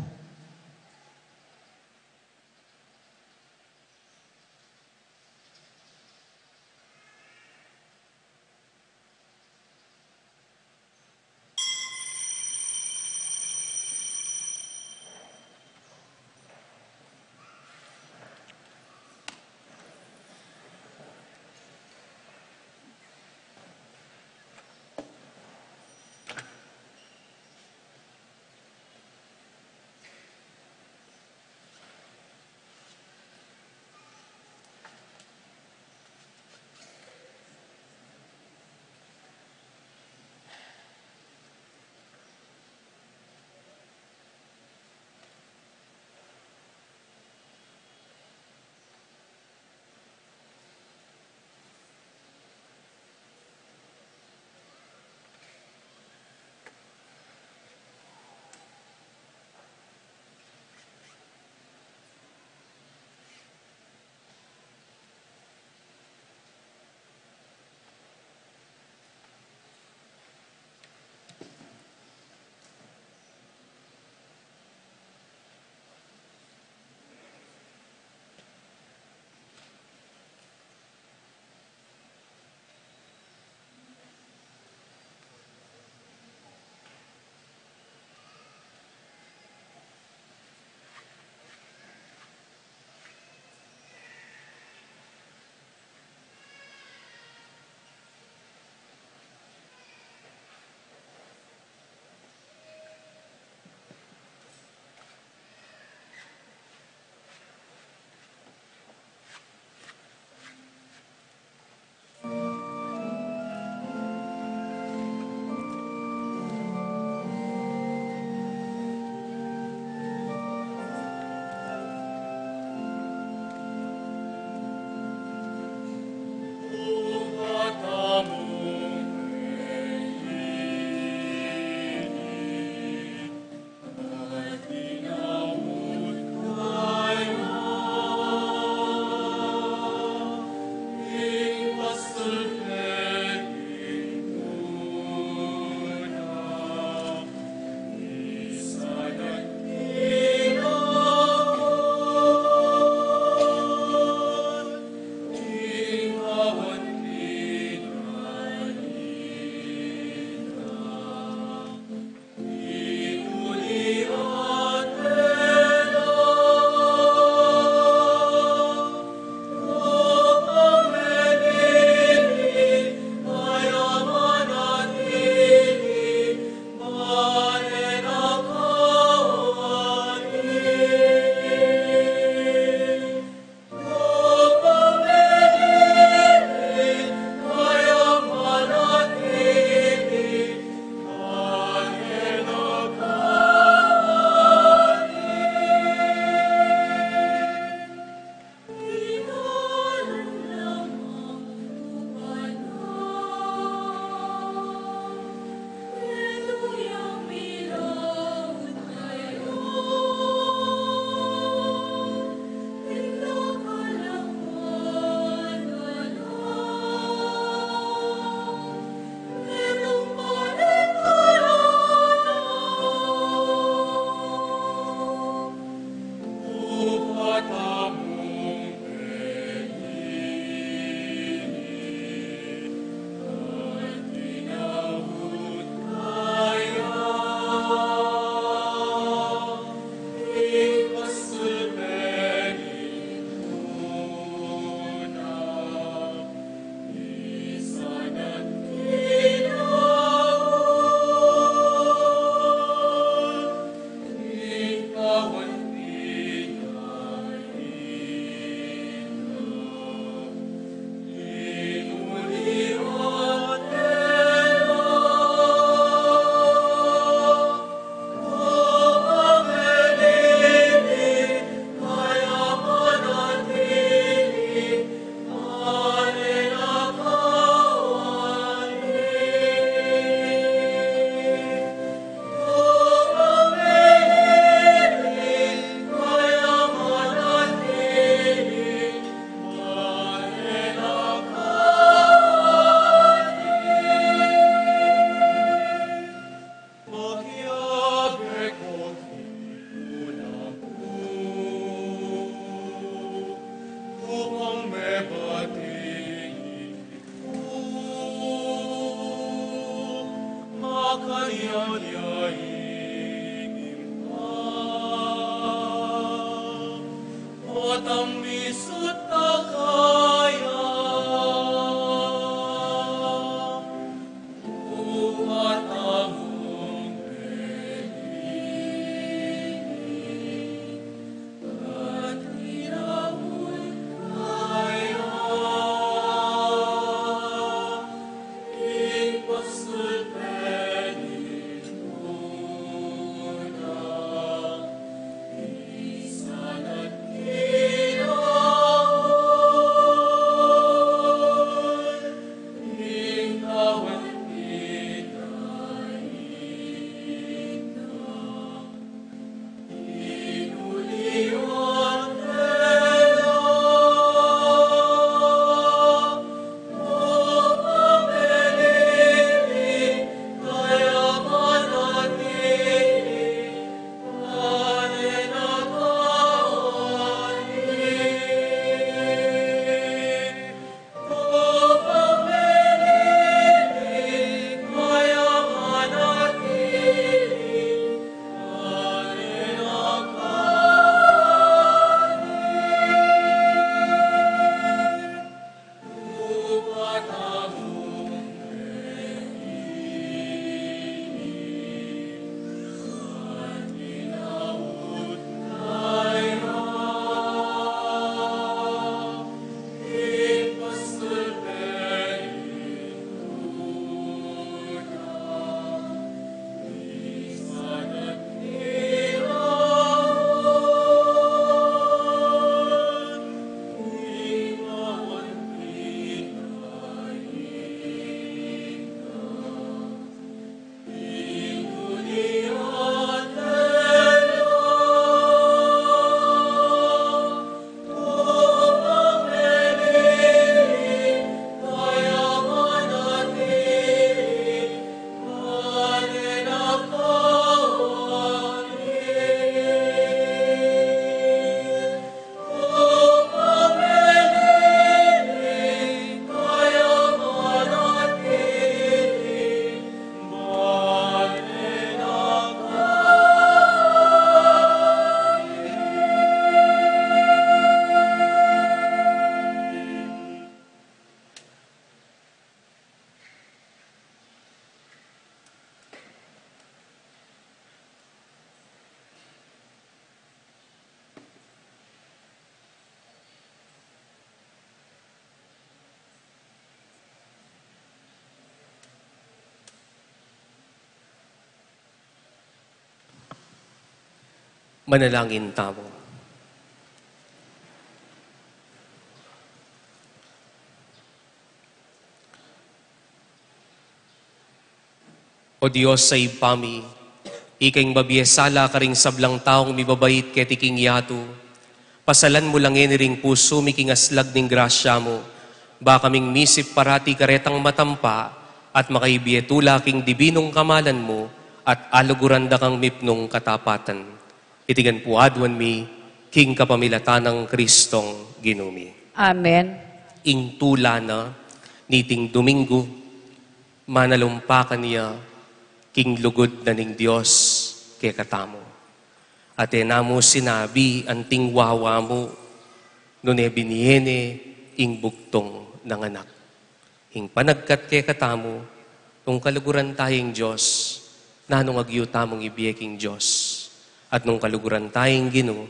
Manalangin tamu. O Dios a Ibpa mi, ika ing mabie sala karing sablang taung mibabait keti king yatu, pasalan mu la ngeni ring pusu mi king aslag ning grasya mu, ba kaming misip parati karetang matampa at makaibie tula king dibinung kamalan mu at aluguran da kang mipnung katapatan. Iti ngan pu aduan mi King kapamilatan nang Kristong Ginu mi. Amen. Ing tula na niting Domingo, manalumpakan ya king lugud na ning Dios kekatamu. At e na mu sinabi anting wawa mu, nune binie ne ing bugtung nang anak. Ing panagkat kekatamu, nung kaluguran taya ing Dios, nanung agyu tamung ibie king Dios. At nung kaluguran taya ing Ginu,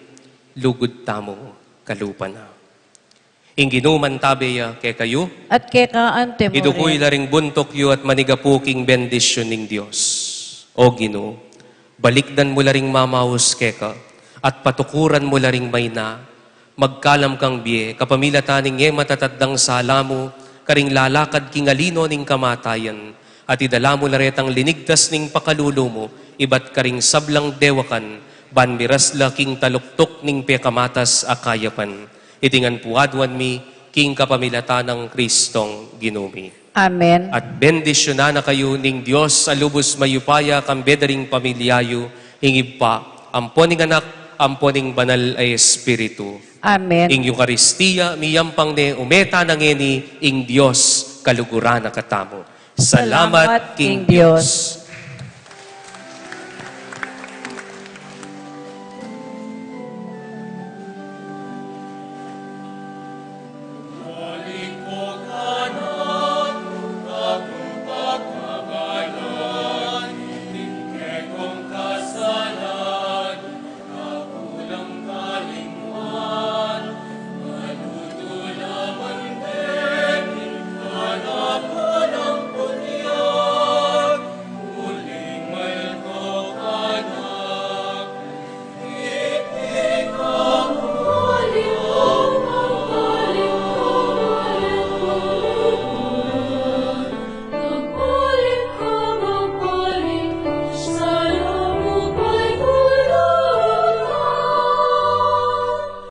lugud tamung kalupa na. Ing Ginu mantabe ya kekayu. At keka ante mu rin. Iduku yu la ring buntuk yu at manigapu king bendisyun ning Dios. O Ginu, balikdan mu la ring mamaus keka, at patukuran mu la ring maina, magkalam kang bie, kapamilatan ning e matataddang sala mu, karing lalakad king alino ning kamatayan, at idala mu la retang linigtas ning pakalulu mu, ibat karing sablang dewakan, ban miras la king taluktuk ning pekamatas a kayapan. Iti ngan pu aduan mi, king kapamilatan nang Kristong Ginu mi. Amen. At bendisyunan na kayu ning Dios a lubus mayupaya, kambe da ring pamilya yu, ing Ibpa, ampo ning Anak, ampo ning Banal a Espiritu. Amen. Ing Eukaristia, miyampang ne, ume tana ngeni, ing Dios kaluguran na katamu. Salamat king Dios.